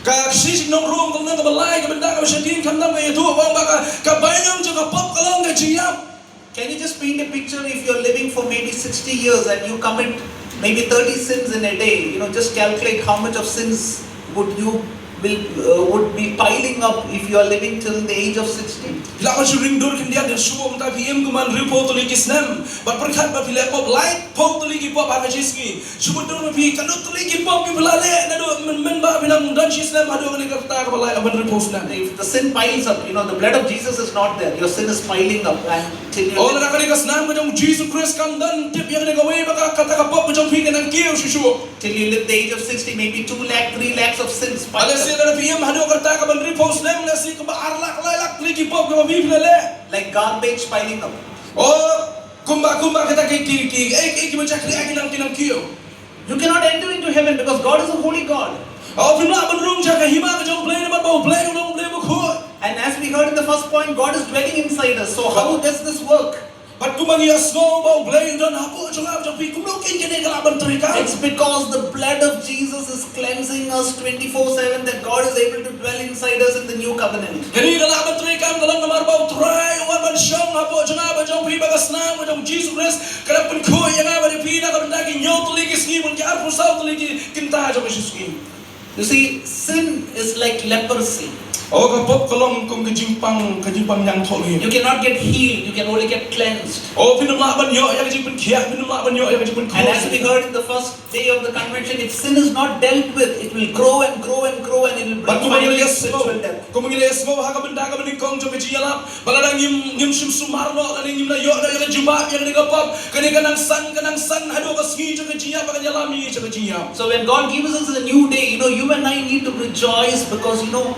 Ka shithi sha ki nong Rom ka lynnong kaba lai, ka bynta kaba shadien, khamtam ka ïathuh ba ka, ka bainong jong ka pop ka long ka jingïap. Can you just paint a picture if you're living for maybe sixty years and you commit maybe thirty sins in a day? You know, just calculate how much of sins would you will uh, would be piling up if you are living till the age of sixty. Phi lah ban shu ring dur khyndiat, shu buh mynta phi im kumba hynriewphew tylli ki snem. Bad pyrkhat ba phi leh pop laiphew tylli ki pop ha ka shi sngi. Shu buh dur ma phi katno tylli ki pop kiba phi la leh naduh mynba phi nang don shi snem haduh kane ka rta kaba lai hynriewphew snem. If the sin piles up, you know, the blood of Jesus is not there. Your sin is piling up and till you Oh, lada kane ka snam ka jong u Jisu Khrist kam don, tip ïa kane kawei ba ka, kata ka pop ka jong phi ka nang kiew shuh shuh. Till you live the age of sixty, maybe two lakh, three lakhs of sins piled up. Lehse lada phi im haduh katta kaba hynriewphew snem, lehse kumba ar lak, lai lak tylli ki pop kiba phi phi la leh. Like garbage piling up. Oh, kumba, kumba kata ki, ki, ki, eh, eh, kiba shakri, eh, ki nang, ki nang kiew. You cannot enter into heaven because God is a holy God. Oh, phim lah ban rung sha ka hima ka jong U Blei namar ba U Blei u long U Blei bakhuid. And as we heard in the first point, God is dwelling inside us. So how does this work? Bad kumba ngi ïohsngew ba U Blei u don hapoh jong nga bad jong phi, kumno kein kane ka lah ban treikam? It's because the blood of Jesus is cleansing us twenty-four seven, that God is able to dwell inside us in the new covenant. Kane ka lah ban treikam ka long namar ba U Trai u wan ban shong hapoh jong nga bad jong phi, ba ka snam ka jong u Jisu Khrist ka dang pynkhuid ïa nga bad ïa phi na ka bynta ki hynñiew tylli ki sngi bad ki arphew saw tylli ki kynta jong ka shi sngi. You see, sin is like leprosy. O ka pop ka long kum ka jingpang, ka jingpang ñiangthohlieh. You cannot get healed, you can only get cleansed. O phin ym lah ban ïoh ïa ka jingpynkhiah, phin ym lah ban ïoh ïa ka jingpynkhuid. And as we heard in the first day of the convention, if sin is not dealt with, it will grow and grow and grow and it will bring Bad kumba ngi la finally ïasngew, spiritual death. kumba ngi la ïasngew ha ka bynta kaba nyngkong jong ka jingïalap, ba lada ngim, ngim shym sumar noh, lada ngim la ïoh noh ïa ka jubab ïa kane ka pop, kane ka nang san, ka nang san haduh ka sngi jong ka jingïap, ba kan ïalam ïa ka jingïap. So when God gives us a new day, you know, you and I need to rejoice because, you know,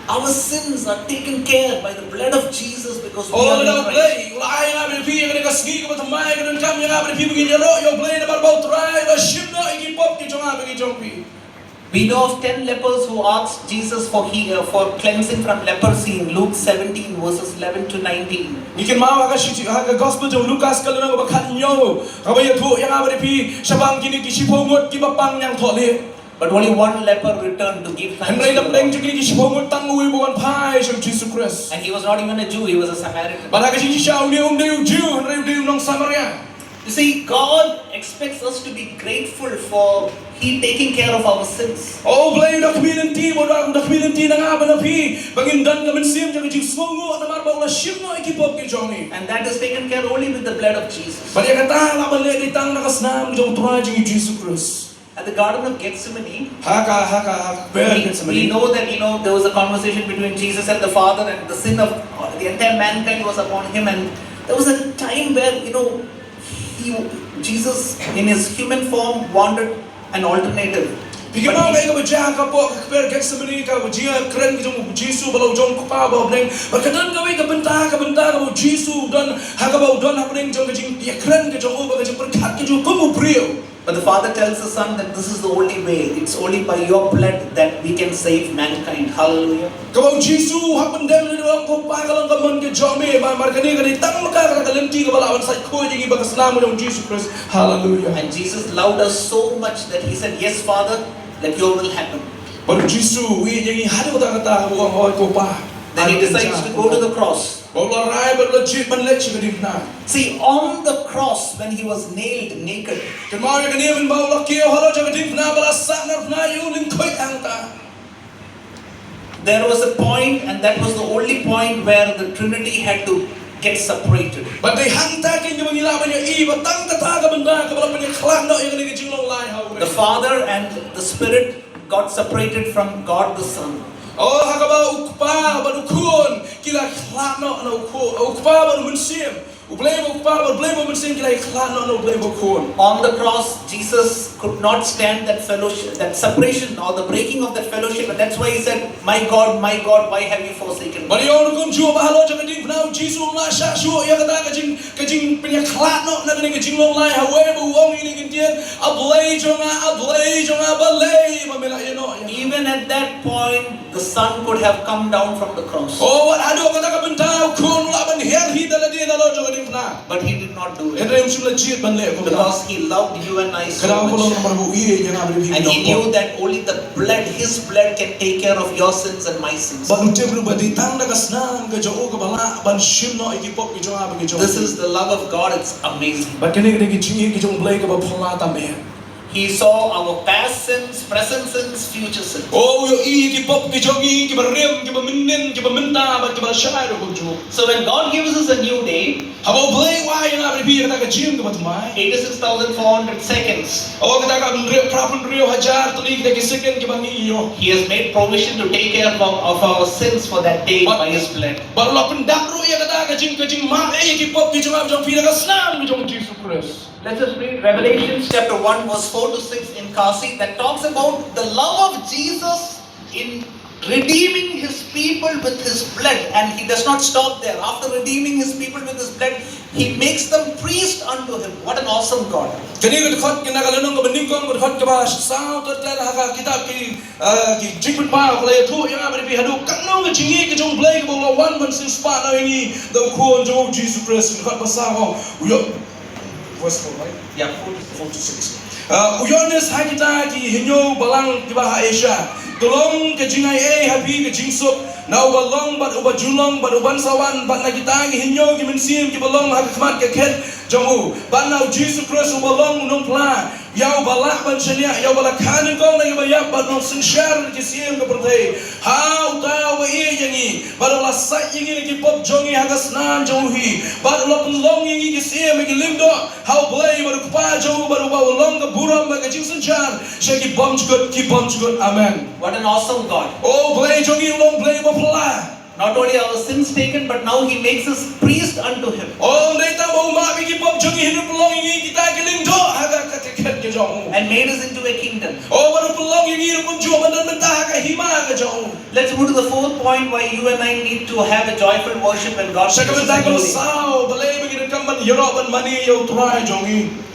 our sins are taken care by the blood of Jesus because we O are lada in U Christ. Blei u la ai ïa nga bad ïa phi ïa kane ka sngi kaba thymmai, ka donkam ïa nga bad ïa phi ba ngin ïaroh ïa U Blei namar ba U Trai u la shim noh ïa ki pop ki jong nga bad ki jong phi. We know of ten lepers who asked Jesus for he, uh, for cleansing from leprosy in Luke seventeen, verses eleven to nineteen. Ngi kynmaw ha ka shi, ha ka gospel jong u Lukas ka lynnong kaba khathynñiew, kaba ïathuh ïa nga bad ïa phi shaphang kine ki shiphew ngut kiba pang ñiangthohlieh. But only one leper returned to give thanks Hynrei to the napdeng Lord. Jong kine ki shiphew ngut tang uwei uba wan phai sha u Jisu Khrist. And he was not even a Jew, he was a Samaritan. Bad ha ka jingshisha une um dei u Jiw, hynrei u dei u nong Samaria. You see, God expects us to be grateful for He taking care of our sins. O U Blei u da khmih lynti, u da, u da khmih lynti na nga bad na phi ba ngin don ka mynsiem jong ka jingsngewnguh namar ba u la shim noh ïa ki pop ki jong ngi. And that is taken care only with the blood of Jesus. Bad ïa kata lah ban leh dei tang da ka snam jong U Trai jong ngi Jisu Khrist. At the Garden of Gethsemane, Ha ka, ha ka, ha ka kper we, we Gethsemane. Know that, you know, there was a conversation between Jesus and the Father, and the sin of uh, the entire mankind was upon him. And there was a time where, you know, he, Jesus, in his human form, wanted an alternative. Phi kynmaw kaei kaba jia ha ka pop, ha ka kper Gethsemane, ka jingïakren ka jong u Jisu bad la u jong u Kpa uba ha bneng. Bad ka don kawei ka bynta, ka bynta kaba u Jisu u don, ha kaba u don ha bneng jong ka jingïakren ka jong u bad ka jingpyrkhat ka jong u kum u briew. But the Father tells the Son that this is the only way. It's only by your blood that we can save mankind. Hallelujah. Kaba u Jisu u hap ban dem lynti, u ong, ko Pa, ka long ka mon ka jong me, namar kane ka dei tang ma ka kata ka lynti kaba lah ban sait khuid ïa ngi bad ka snam ka jong u Jisu Khrist. Haleluia. And Jesus loved us so much that he said, "Yes, Father, let your will happen." Bad u Jisu u ïeit ïa ngi haduh katta katta, u ong, hooid ko Pa. Then he decides to go to the cross. Bad u la rai bad u la jied ban leit sha ka diengphna. See, on the cross, when he was nailed naked, kynmaw ïa kane, mynba u la kiew halor jong ka diengphna bad la sah narphna ïa u lyngkhuid hangta. There was a point, and that was the only point where the Trinity had to get separated. Bad dei hangta kein kaba ngi lah ban ïohi ba tang kata ka bynta kaba lah ban ïakhlad noh ïa kane ka jinglong lai ha u. The Father and the Spirit got separated from God the Son. Oh, ha kaba u Kpa bad u Khun ki la khlad noh na u Khun, u Kpa bad u Mynsiem. U Blei bad u Kpa bad u Blei bad u Mynsiem ki la khlad noh na u Blei bad u Khun. On the cross, Jesus could not stand that fellowship, that separation or the breaking of that fellowship, and that's why he said, "My God, my God, why have you forsaken me?" Bad ïa u rukom jong u ba halor jong ka diengphna u Jisu um lah shah shuh ïa kata ka jing, ka jingpynïakhlad noh na kane ka jinglong lai ha uwei ba u ong ïa kine ki ktien, "A Blei jong nga, A Blei jong nga, balei ba me la ïeh noh ïa nga?" Even at that point, the Son could have come down from the cross. Oh, wat haduh kata ka bynta u Khun u lah ban hiar hi da lade na halor jong ka diengphna. But he did not do it. Hynrei um shym la jied ban leh kumta. Because he loved you and I so much. Ka daw ka long namar ba u ïeit ïa nga bad ïa phi. And he knew that only the blood, his blood can take care of your sins and my sins. Bad u tip ruh ba dei tang da ka snam ka jong u kaba lah ban shim noh ïa ki pop ki jong nga bad ki jong phi. This is the love of God, it's amazing. Bad kane ka dei ka jingïeit ka jong u Blei kaba phylla tam eh. He saw our past sins, present sins, future sins. Oh, u ïohi ïa ki pop ki jong ngi, kiba rim, kiba mynnin, kiba mynta bad kiba la shai ruh kumjuh. So when God gives us a new day, haba u Blei u ai ïa nga bad ïa phi kata ka jingim kaba thymmai, eighty-six thousand four hundred seconds. Oh, kata ka hynriew, phra phew hynriew hajar tylli kita ki second kiba ngi ïoh. He has made provision to take care of our, of our sins for that day by his blood. Bad u la pyndap ruh ïa kata ka jing, ka jingmap ïa ki pop ki jong nga bad jong phi da ka snam ka jong u Jisu Khrist. Let us read Revelation chapter one, verse four to six in Khasi, that talks about the love of Jesus in redeeming his people with his blood. And he does not stop there. After redeeming his people with his blood, he makes them priest unto him. What an awesome God. Kane ka dkhot kane ka lynnong kaba nyngkong, ka dkhot kaba saw ter ter ha ka kitab ki, eh, ki Jingpynpaw, ka la ïathuh ïa nga bad ïa phi haduh katno ka jingïeit ka jong u Blei kaba u la wan ban sngewspah noh ïa ngi da u Khun jong u Jisu Khrist. Ka dkhot ba saw, u ïoh Verse four, right? Yeah, four to six. Four to six. Uh, u Ïoannis ha kita ki hynñiew balang kiba ha Asia. To long ka jingaiei ha phi ka jingsuk na uba long bad uba ju long bad uban sa wan bad na kita ki hynñiew ki mynsiem kiba long ha ka khmat ka khet jong u. Bad na u Jisu Khrist uba long u nongphla. Ïa uba lah ban shaniah, ïa uba la kha nyngkong na kiba ïap bad nongsynshar na ki syiem ka pyrthei. Ha uta uba ïeit ïa ngi bad uba la sait ïa ngi na ki pop jong ngi ha ka snam jong u hi, bad u la pynlong ïa ngi ki syiem ïa ki lyngdoh ha U Blei bad U Kpa jong u, bad uba u long ka burom bad ka jingsynshar sha ki bymjukut ki bymjukut. Amen. What an awesome God. O Blei jong ngi u long Blei ba phylla. Not only our sins taken, but now he makes us priest unto him. O, ym dei tang ba u map ïa ki pop jong ngi hynrei u pynlong ïa ngi kita ki lyngdoh ha ka, ka, ka khet ka jong u. And made us into a kingdom. O, bad u pynlong ïa ngi ruh kumjuh ban don bynta ha ka hima ka jong u. Let's move to the fourth point why you and I need to have a joyful worship when God Sha ka brings us bynta kaba glory. Saw, balei ba ngi donkam ban ïaroh ban mane ïa U Trai jong ngi.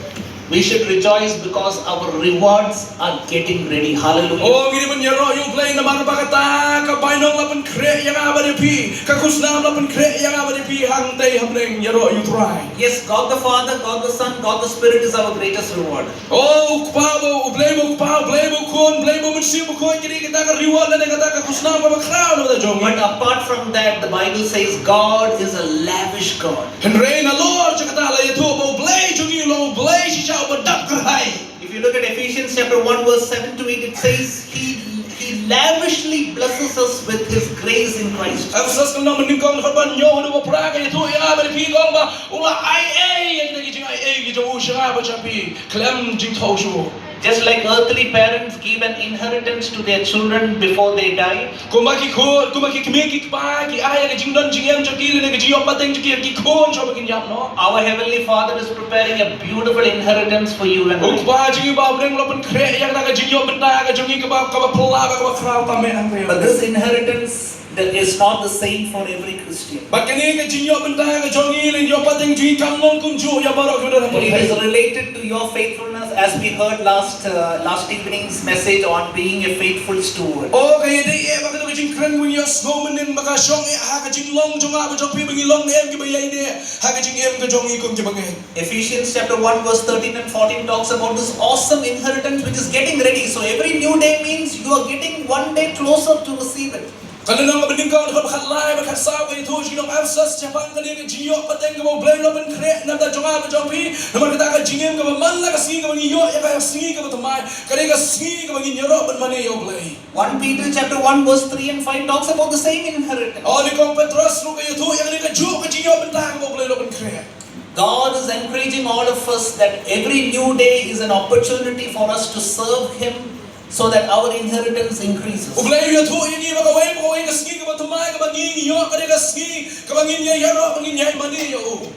We should rejoice because our rewards are getting ready. Hallelujah. O, ngi dei ban ïaroh ïa U Blei namar ba kata ka bainong la pynkhreh ïa nga bad ïa phi, ka khusnam la pynkhreh ïa nga bad ïa phi, hangtei hapdeng ïaroh ïa U Trai. Yes, God the Father, God the Son, God the Spirit is our greatest reward. O, U Kpa ba, U Blei ba U Kpa, U Blei ba U Khun, U Blei ba U Mynsiem Bakhuid, ki dei kata ka reward lane kata ka khusnam kaba khraw na ka bynta jong ngi. But apart from that, the Bible says God is a lavish God. Hynrei nalor jong kata la ïathuh ba U Blei jong ngi u long U Blei shisha uba dap kyrhai. If you look at Ephesians chapter one verse seven to eight, it says he he lavishly blesses us with his grace in Christ. Ephesos ka lynnong ba nyngkong dkhot ba hynñiew haduh ba phra ka ïathuh ïa nga bad ïa phi ka ong ba u la ai ei ïa kita ki jingai ei ki jong u sha nga bad sha phi khlem jingthaw shuh. Just like earthly parents give an inheritance to their children before they die, Kumba ki khun, kumba ki kmie ki kpa ki ai ïa ka jingdon jingem jong ki lane ka jingïoh pateng jong ki ïa ki khun shuwa ba kin ïap noh. Our Heavenly Father is preparing a beautiful inheritance for you and I. U Kpa jong ngi uba ha bneng u la pynkhreh ïa kata ka jingïoh bynta ka jong ngi kaba, kaba phylla bad kaba khraw tam eh hangtei. But this inheritance that is not the same for every Christian. Bad kane ka jingïoh bynta ka jong ngi lane ïoh pateng jong ngi kam long kumjuh ïa baroh kiba don ha pyrthei. It is related to your faithfulness, as we heard last, uh, last evening's message on being a faithful steward. O, ka ïadei eh bad kata ka jingkren ba ngi ïohsngew mynnin ba ka shong eh ha ka jinglong jong nga bad jong phi ba ngi long ne em kiba ïaineh ha ka jingim ka jong ngi kum kiba ngeit. Ephesians chapter one verse thirteen and fourteen talks about this awesome inheritance which is getting ready. So every new day means you are getting one day closer to receive it. Ka lynnong kaba nyngkong dkhot ba khatlai bad khatsaw ka ïathuh sha ki nong Ephesos shaphang kane ka jingïoh pateng kaba U Blei u la pynkhreh na ka bynta jong nga bad jong phi. Namar kata ka jingim kaba man la ka sngi kaba ngi ïoh ïa ka sngi kaba thymmai ka dei ka sngi kaba ngin ïaroh ban mane ïa U Blei. One Peter chapter one verse three and five talks about the same inheritance. O, nyngkong Petros ruh ka ïathuh ïa kane kajuh ka jingïoh bynta kaba U Blei u la pynkhreh. God is encouraging all of us that every new day is an opportunity for us to serve him so that our inheritance increases. U Blei u ïathuh ïa ngi ba kawei pa kawei ka sngi kaba thymmai kaba ngi ïoh ka dei ka sngi kaba ngin ïa ïaroh ba ngin ïa mane ïa u.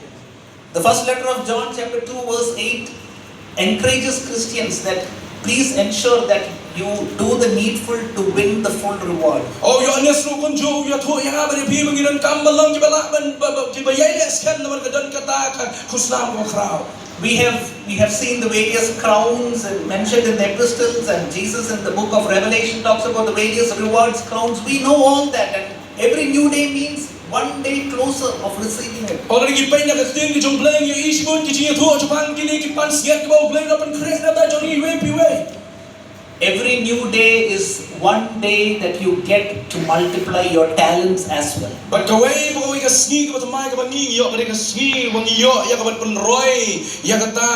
The first letter of John chapter two verse eight encourages Christians that please ensure that you do the needful to win the full reward. O, Ïoannis ruh kumjuh u ïathuh ïa nga bad ïa phi ba ngi donkam ban long kiba lah ban, ba, ba, kiba ïaineh skhem namar ka don kata ka khusnam kaba khraw. We have, we have seen the various crowns and mentioned in the epistles, and Jesus in the book of Revelation talks about the various rewards, crowns. We know all that, and every new day means one day closer of receiving it. O, lada ngi peit na ka ktien ka jong U Blei ngi ïohi shibun ki jingïathuh shaphang kine ki pansngiat kiba U Blei u la pynkhreh na ka bynta jong ngi iwei pa iwei. Every new day is one day that you get to multiply your talents as well. Bad kawei pa kawei ka sngi kaba thymmai kaba ngi ïoh ka dei ka sngi ba ngi ïoh ïa ka ban pynroi ïa kata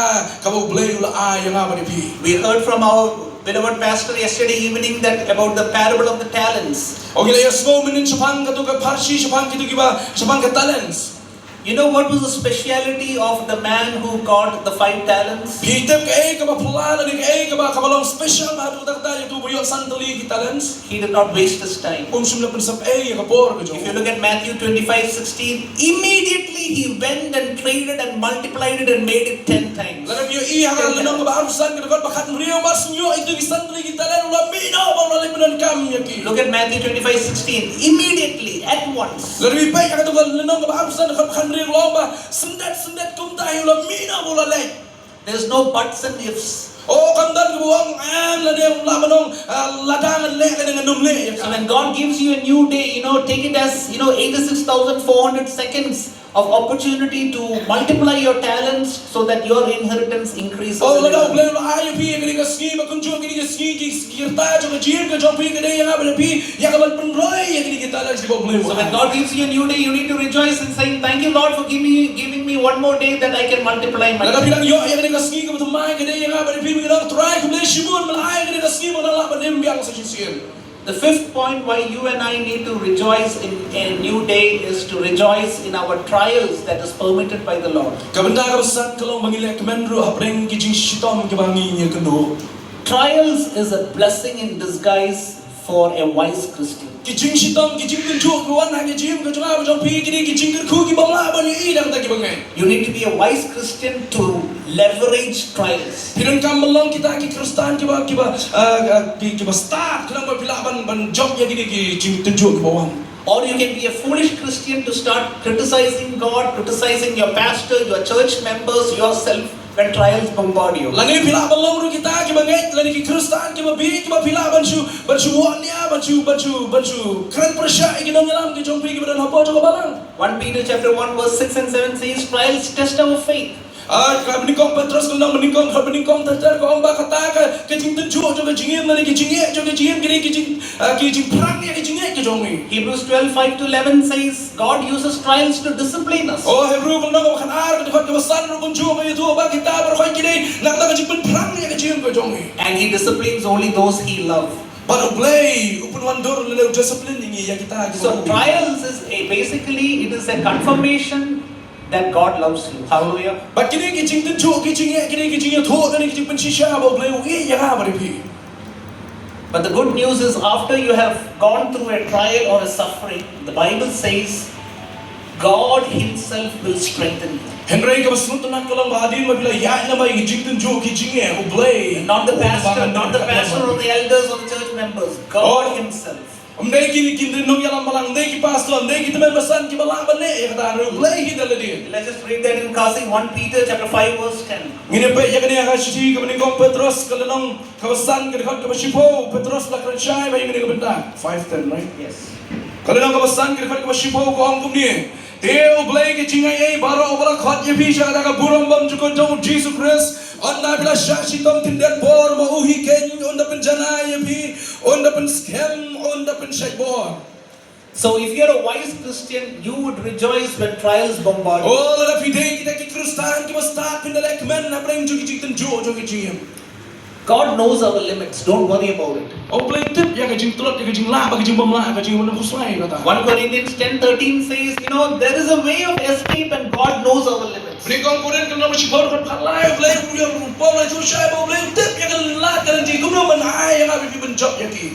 kaba U Blei u la ai ïa nga bad ïa phi. We heard from our beloved pastor yesterday evening that about the parable of the talents. O, ngi la ïohsngew mynnin shaphang kato ka pharshi shaphang kito kiba, shaphang ka talents. You know what was the speciality of the man who got the five talents? Phi tip kaei kaba phylla lane kaei kaba, kaba long special bha haduh katta katta ïa uto uba ïoh san tylli ki talents? He did not waste his time. Um shym la pynsep ei ïa ka por ka jong u. If you look at Matthew twenty-five sixteen, immediately he went and traded and multiplied it and made it ten times. Lada phi ïohi ha ka lynnong kaba arphew san ka dkhot ba khathynriew, ba shu ïoh ïa kito ki san tylli ki talent u la mih noh bad u la leit pyndonkam ïa ki. Look at Matthew twenty-five sixteen. Immediately, at once. Lada phi peit ha kato ka lynnong kaba arphew san ka dkhot ba khathynriew ka ong ba syndet syndet kumta hi u la mih noh bad u la leit. There's no buts and ifs. O, kam don kaba ong em lane u lah ban ong, ah, lada ngan leh lane ngan ym leh ïa ka. So when God gives you a new day, you know, take it as, you know, eighty-six thousand four hundred seconds of opportunity to multiply your talents so that your inheritance increases. Oh, lada U Blei u la ai ïa phi ïa kane ka sngi ba kumjuh kane ka sngi ki, ki rta jong ka jingim ka jong phi ka dei ïa nga ba phi ïa ka ban pynroi ïa kine ki talent kiba U Blei u ai. So when God gives you a new day, you need to rejoice in saying, "Thank you, Lord, for giving me, giving me one more day that I can multiply my." Lada phi dang ïoh ïa kane ka sngi kaba thymmai ka dei ïa nga ba phi, phi ong, Trai khublei shibun ba la ai ïa kane ka sngi ba nga lah ban im biang sa shisien. The fifth point why you and I need to rejoice in a new day is to rejoice in our trials that is permitted by the Lord. Ka bynta kaba san ka long ba ngi leh kmen ruh hapdeng ki jingshitom kiba ngi ïakynduh. Trials is a blessing in disguise for a wise Christian. Ki jingshitom, ki jingtynjuh kiba wan ha ka jingim ka jong nga ka jong phi, kine ki jingkyrkhu ki bym lah ban ïohi da kita kiba ngeit. You need to be a wise Christian to leverage trials. Phi donkam ban long kita ki Khristan kiba, kiba, uh, uh, ki, kiba stad, khnang ba phi lah ban, ban jop ïa kine ki jingtynjuh kiba wan. Or you can be a foolish Christian to start criticizing God, criticizing your pastor, your church members, yourself when trials bombard you. Lane phi lah ban long ruh kita kiba ngeit, lane ki Khristan kiba bieit, kiba phi lah ban shu, ban shu wania, ban shu, ban shu, ban shu kren pyrshah ïa ki nongïalam ki jong phi kiba don hapoh jong ka balang. First Peter chapter one verse six and seven says, "Trials test our faith." Ah, ka banyngkong Petros ka lynnong banyngkong, ka banyngkong ter ter ka ong ba kata ka, ka jingtynjuh jong ka jingim, lane ka jingeh jong ka jingim, kine ki jing, ah, ki jingpyrshang ïa ka jingeh ka jong ngi. Hebrews twelve five to eleven says, "God uses trials to discipline us." Oh, Hebru ka lynnong kaba khatar, ka dkhot kaba san ruh kumjuh ka ïathuh ba kita baroh kine na kata ka jingpynpyrshang ïa ka jingim ka jong ngi. "And He disciplines only those He loves." Bad U Blei u pynwandur lane u discipline ïa ngi, ïa kita ki. So trials is a, basically it is a confirmation that God loves you. Hallelujah. Bad kine ki jingtynjuh, ki jingeh, kine ki jingïathuh, kine ki jingpynshisha ba U Blei u ïeit ïa nga bad ïa phi. But the good news is, after you have gone through a trial or a suffering, the Bible says, "God Himself will strengthen you." Hynrei kaba sngewtynnat ka long ba hadien ba phi la ïaid lem bad ki jingtynjuh ki jingeh, U Blei, not the pastor, not the pastor or the elders or the church members, God Himself. Ym dei ki, ki nongïalam balang, ym dei ki pastor, ym dei ki tymmen basan kiba lah ban leh ïa kata, hynrei U Blei hi da lade. Let's just read that in Khasi, First Peter chapter five verse ten. Ngin ïa peit ïa kane ha ka shithi kaba nyngkong Petros ka lynnong kaba san ka dkhot kaba shiphew, Petros la kren shai ba ïa kane ka bynta. Five ten, right? Yes. Ka lynnong kaba san ka dkhot kaba shiphew ka ong kumne. Te U Blei ka jingaiei baroh uba la khot ïa phi sha kata ka burom bymjukut jong U Jisu Khrist, ynda phi la shah shitom khyndiat por, ma u hi keiñ un da pynjanai ïa phi, un da pynskhem, un da pynshait bor. So if you're a wise Christian, you would rejoice when trials bombard you. Oh, lada phi dei kita ki Khristan kiba stad, phin da leh kmen hapdeng jong ki jingtynjuh jong ki jingim. God knows our limits. Don't worry about it. U Blei u tip ïa ka jingtlot, ïa ka jinglah bad ka jingbymlah ka jong ngi, ym khuslai ïa kata. First Corinthians ten thirteen says, you know, there is a way of escape and God knows our limits. Banyngkong Korinth ka lynnong kaba shiphew dkhot khatlai, U Blei u ïa, u Paul u ïathuh shai ba U Blei u tip ïa ka lad ka lynti kumno ban ai ïa nga bad phi ban jop ïa ki.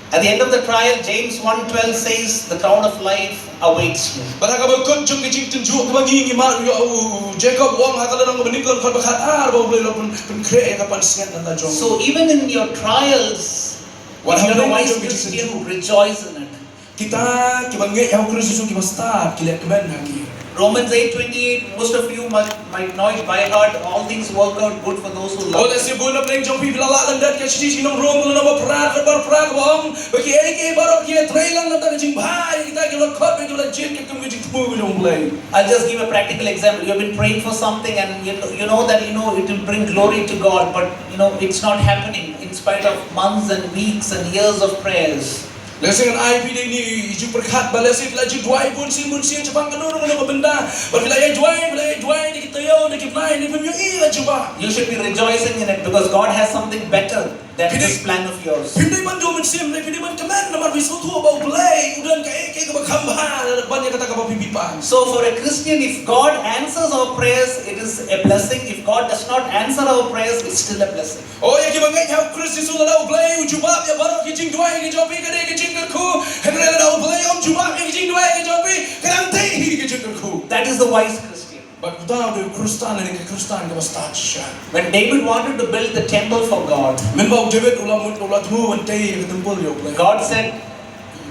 At the end of the trial, James one twelve says, the crown of life awaits you. Bad ha kaba kut jong ki jingtynjuh kiba ngi, ngi mad, u Jakob u ong ha ka lynnong kaba nyngkong dkhot ba khatar ba U Blei u la pyn, pynkhreh ïa ka pansngiat na ka jong. So even in your trials, if you're a wise Christian, rejoice in it. Kita kiba ngeit ha U Khrist Jisu kiba stad ki leh kmen ha ki. Romans eight twenty-eight, most of you might, might know it by heart, "All things work out good for those who love." Oh, lehse bun na pdeng jong phi phi la lah lyndet ka shithi jong ngi, Rom ka lynnong ba phra, dkhot ba phra kaba ong ba kiei kiei baroh ki ïatrei lang na ka bynta ka jingbha ïa kita kiba la khot bad kiba la jied katkum ka jingthmu ka jong U Blei. I'll just give a practical example. You have been praying for something and you, you know that, you know, it will bring glory to God, but, you know, it's not happening in spite of months and weeks and years of prayers. Lehse ngan ai phi da kane ka jingpyrkhat ba lehse phi la ju duwai bunsien bunsien shaphang kano kano ka bynta. Bad phi la ïa duwai, phi la ïa duwai da ki taïew, da ki bnai, hynrei phim ïohi ka jubab. You should be rejoicing in it because God has something better than this plan of yours. Phim dei ban duh mynsiem, hynrei phi dei ban kmen namar phi sngewthuh ba U Blei u don kaei kaei kaba kham bha ban ïa kata kaba phi bipan. So for a Christian, if God answers our prayers, it is a blessing. If God does not answer our prayers, it's still a blessing. Oh, ïa kiba ngeit ha U Khrist Jisu, lada U Blei u jubab ïa baroh ki jingduwai ki jong phi ka dei ka jingkyrkhu. Hynrei lada U Blei um jubab ïa ki jingduwai ki jong phi, ka dang dei hi ka jingkyrkhu. That is the wise Christian. Bad uta u dei u Khristan, lane ka Khristan kaba stad shisha. When David wanted to build the temple for God, mynba u David u la mut, u la thmu ban tei ïa ka templ ïa U Blei, God said,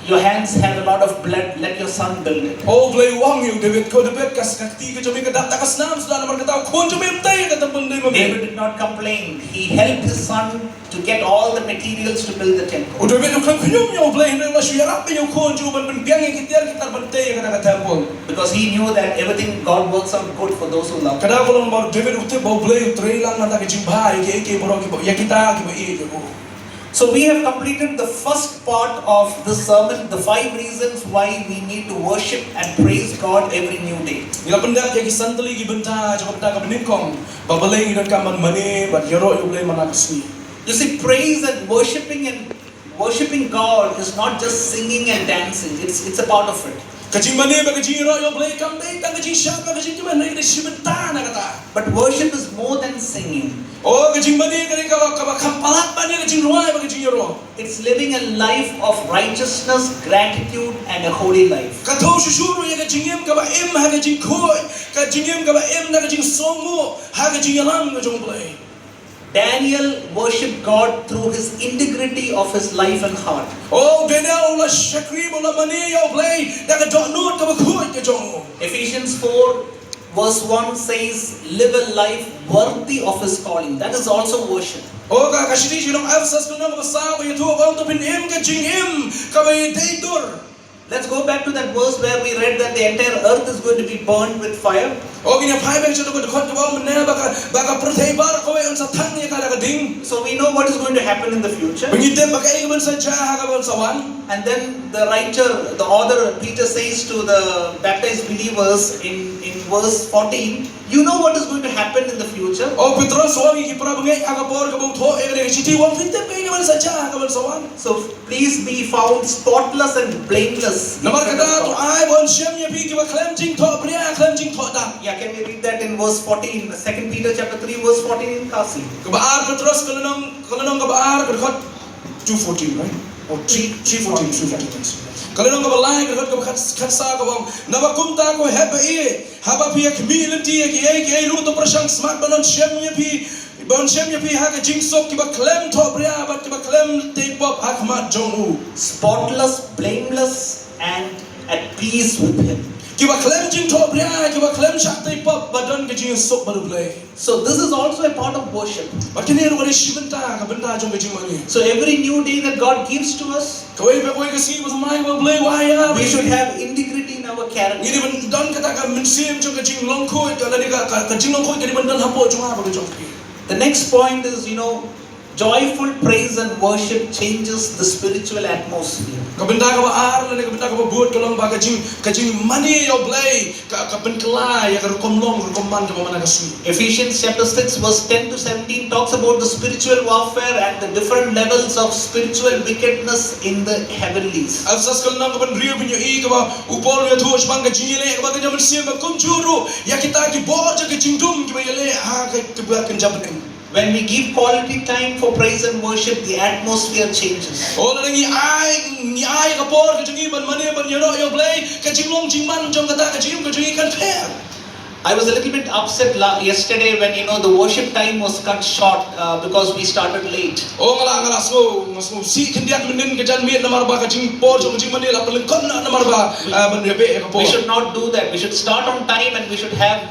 Your hands have a lot of blood, let your son build it. O Blei u ong ïa u David, ko David, ka ka kti ka jong me ka dap da ka snam suda, namar kata u khun jong me um tei ïa ka templ, ym dei ma me. David did not complain. He helped his son to get all the materials to build the temple. U David u khlem khñium ïa u Blei, hynrei u la shu ïarap ïa u khun jong u ban pynbiang ïa ki tiar ki tar ban tei ïa kata ka templ. Because he knew that everything God works out good for those who love him. Ka daw ka long ba u David u tip ba u Blei u trei lang na ka jingbha ïa ki, ïa ki baroh kiba, ïa kita kiba ïeit ïa u. So we have completed the first part of this sermon, the five reasons why we need to worship and praise God every new day. Ngi la pyndep ïa ki san tylli ki bynta jong kata ka bynta ka banyngkong ba balei ngi donkam ban mane bad ïaroh ïa u Blei man la ka sngi. You see, praise and worshiping and worshiping God is not just singing and dancing. It's, it's a part of it. Ka jingmane bad ka jingïaroh ïa u Blei kam dei tang ka jingshad bad ka jingkmen, hynrei ka dei shi bynta na kata. But worship is more than singing. O, ka jingmane ka dei kaba, kaba kham palat ban ïa ka jingrwai bad ka jingïaroh. It's living a life of righteousness, gratitude, and a holy life. Ka thew shuh shuh ruh ïa ka jingim kaba im ha ka jingkhuid, ka jingim kaba im na ka jingsngewnguh ha ka jingïalam ka jong u Blei. Daniel worshipped God through his integrity of his life and heart. O, Daniel u la shakri bad u la mane ïa u Blei da ka dohnud kaba khuid ka jong u. Ephesians four verse one says, "Live a life worthy of his calling." That is also worship. O, ka, ka shithi jong u Ephesus ka lynnong kaba saw ka ïathuh, ka ong to phin im ka jingim kaba ïadei dur. Let's go back to that verse where we read that the entire earth is going to be burned with fire. O, ngin ïa phai beit sha ka dkhot kaba ong mynne ba ka, ba ka pyrthei baroh kawei un sa thang ïa ka da ka ding. So we know what is going to happen in the future. Ngi tip ba kaei kaban sa jia ha kaban sa wan. And then the writer, the author, Peter says to the baptized believers in, in verse fourteen, "You know what is going to happen in the future." O, Petros u ong ïa ki para bangeit ha ka por kaba u thoh ïa kane ka shithi, u ong phin tip kaei kaban sa jia ha kaban sa wan. So please be found spotless and blameless. Namar kata to ai ba yn shem ïa phi kiba khlem jingthohbria, khlem jingthohdak. Yeah, can we read that in verse fourteen, Second Peter chapter three, verse fourteen in Khasi? Kaba ar Petros ka lynnong, ka lynnong kaba ar ka dkhot two fourteen, right? Or three, three fourteen, three fourteen. Ka lynnong kaba lai ka dkhot kaba khat, khatsaw kaba ong, naba kumta ko hep ba ïeit, haba phi ïa khmih lynti ïa kiei kiei ruh to pyrshang smat ban ym shem ïa phi, ban ym shem ïa phi ha ka jingsuk, kiba khlem thohbria bad kiba khlem tei pop ha khmat jong u. Spotless, blameless, and at peace with him. Kiba khlem jingthohbria, kiba khlem shah tei pop, ba don ka jingsuk bad u Blei. So this is also a part of worship. Bad kane ruh ka dei shi bynta, ka bynta jong ka jingmane. So every new day that God gives to us, kawei pa kawei ka sngi ba thymmai ba u Blei u ai ïa, we should have integrity in our character. Ngi dei ban don kata ka mynsiem jong ka jinglong khuid, ka, ka, ka jinglong khuid ka dei ban don hapoh jong nga bad ka jong phi. The next point is, you know, joyful praise and worship changes the spiritual atmosphere. Ka bynta kaba ar lane ka bynta kaba bud ka long ba ka jing, ka jingmane ïa u Blei ka, ka pynkylla ïa ka rukom long rukom man kaba man ha ka sngi. Ephesians chapter six verse ten to seventeen talks about the spiritual warfare and the different levels of spiritual wickedness in the heavenlies. Ephesus ka lynnong kaba hynriew, phin ïohi kaba u Paul u ïathuh shaphang ka jingïaleh kaba kynja mynsiem, ba kumjuh ruh ïa kita ki bor jong ka jingdum kiba ïaleh ha ka, kaba kynja bneng. When we give quality time for praise and worship, the atmosphere changes. O, lada ngi ai, ngi ai ka por ka jong ngi ban mane ban ïaroh ïa u Blei, ka jinglong jingman jong kata ka jingim ka jong ngi kan pher. I was a little bit upset la-, yesterday when, you know, the worship time was cut short, uh, because we started late. O, nga la, nga la sngew, nga sngew sih khyndiat mynnin ka janmiet namar ba ka jingpor jong ka jingmane la pynlyngkot na namar ba, uh, ban ïabeh ïa ka por. We should not do that. We should start on time and we should have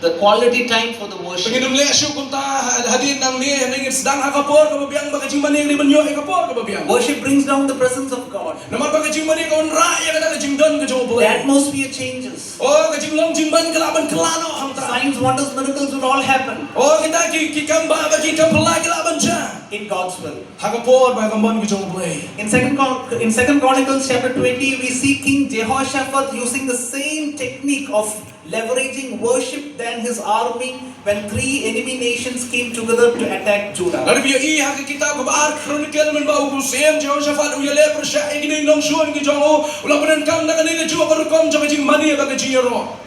the quality time for the worship. Ngin ym leh shuh kumta ha-, hadien nangne, ngin sdang ha ka por kaba biang ba ka jingmane ngin ïoh ïa ka por kaba biang. Worship brings down the presence of God. Namar ba ka jingmane ka wanrah ïa kata ka jingdon ka jong u Blei. The atmosphere changes. O, ka jinglong jingman ka lah ban kylla noh hangta. Signs, wonders, miracles will all happen. O, kita ki, ki kam ba, ba ki kam phylla ki lah ban jia. In God's will. Ha ka por bad ka mon ka jong u Blei. In Second Chron-, in Second Chronicles chapter twenty, we see King Jehoshaphat using the same technique of leveraging worship than his army when three enemy nations came together to attack Judah. Lada phi ïohi ha ka kitab kaba ar Chronicle, mynba u Syiem Jehoshaphat u ïaleh pyrshah ïa kine ki nongshun ki jong u, u la pyndonkam da kane kajuh ka rukom jong ka jingmane bad ka jingïaroh.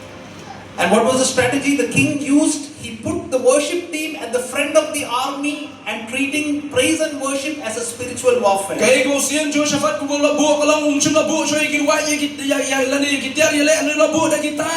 And what was the strategy? The king used He put the worship team at the front of the army and treating praise and worship as a spiritual warfare. Kaei kaba u Siem Jehoshaphat kumba u la buh ka long, um shym la buh shuh ïa ki rwai, ïa ki, ïa, ïa, lane ïa ki tiar ïaleh, hynrei u la buh da kita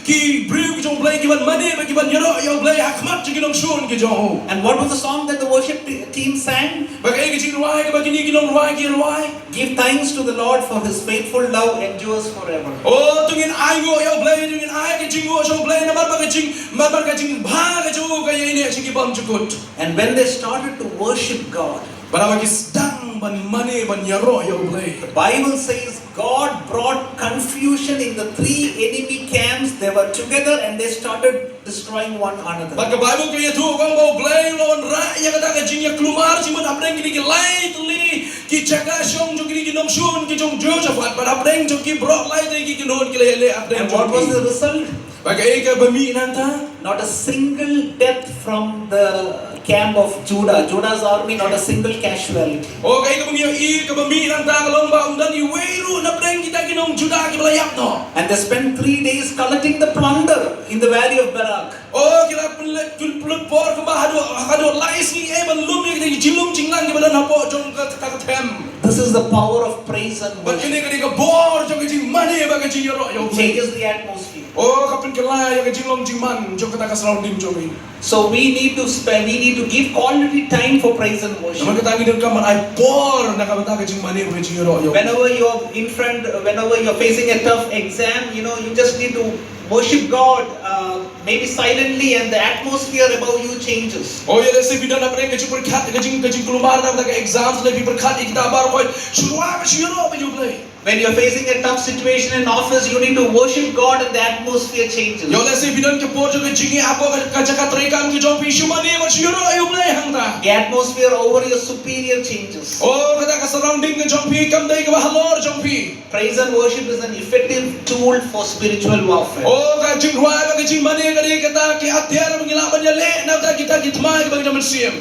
ki briew ki jong U Blei kiban mane bad kiban ïaroh ïa U Blei ha khmat jong ki nongshun ki jong u. And what was the song that the worship te- team sang? Bad kaei ka jingrwai kaba kine ki nongrwai ki rwai? Give thanks to the Lord, for his faithful love endures forever. O, to ngin ainguh ïa U Blei, to ngin ai ka jingnguh sha U Blei namar ba ka jing, namar ba ka jingbha ka jong u ka ïaineh sha ki bymjukut. And when they started to worship God, bad haba ki sdang ban mane ban ïaroh ïa U Blei, the Bible says God brought confusion in the three enemy camps. They were together and they started destroying one another. Bad ka Bible ka ïathuh ba U Blei u la wanrah ïa kata ka jingïaklumar jingmut hapdeng kine ki lai tylli ki jaka shong jong kine ki nongshun ki jong Jehoshaphat, bad hapdeng jong ki baroh lai tylli ki kynhun ki la ïaleh hapdeng jong ki. And what was the result? Bad kaei kaba mih nangta? Not a single death from the camp of Judah, Judah's army, not a single casualty. O, kaei kaba ngi ïohi kaba mih nangta ka long ba ym don iwei ruh napdeng kita ki nong Judah kiba la ïap noh. And they spent three days collecting the plunder in the valley of Barak. O, ki la pynlut, ki la pynlut por kumba haduh, haduh lai sngi eh ban lum ïa kita ki jinglum jinglang kiba don hapoh jong kata ka them. This is the power of praise and worship. Bad kane ka dei ka bor jong ka jingmane bad ka jingïaroh ïa U Blei. It changes the atmosphere. O, ka pynkylla ïa ka jinglong jingman jong kata ka surrounding jong ngi. So we need to spend, we need to give quality time for praise and worship. Namar kata ngi donkam ban ai por na ka bynta ka jingmane bad ka jingïaroh ïa U Blei. Whenever you're in front, whenever you're facing a tough exam, you know, you just need to worship God, uh, maybe silently, and the atmosphere about you changes. O, ïa lehse phi don hapdeng ka jingpyrkhat, ka jing, ka jingkulmar na ka exam, lehse phi pyrkhat ïa kita baroh, shu rwai bad shu ïaroh bad ïa U Blei. When you're facing a tough situation in office, you need to worship God and the atmosphere changes. Ïa lehse phi don ka por jong ka jingeh hapoh ka, ka jaka treikam ka jong phi, shu mane bad shu ïaroh ïa U Blei hangta. The atmosphere over your superior changes. O, kata ka surrounding ka jong phi kam dei kaba halor jong phi. Praise and worship is an effective tool for spiritual warfare. O, ka jingrwai bad ka jingmane ka dei kata ki hatiar ba ngi lah ban ïaleh na kita ki thymmai kiba ngi dang mynsiem.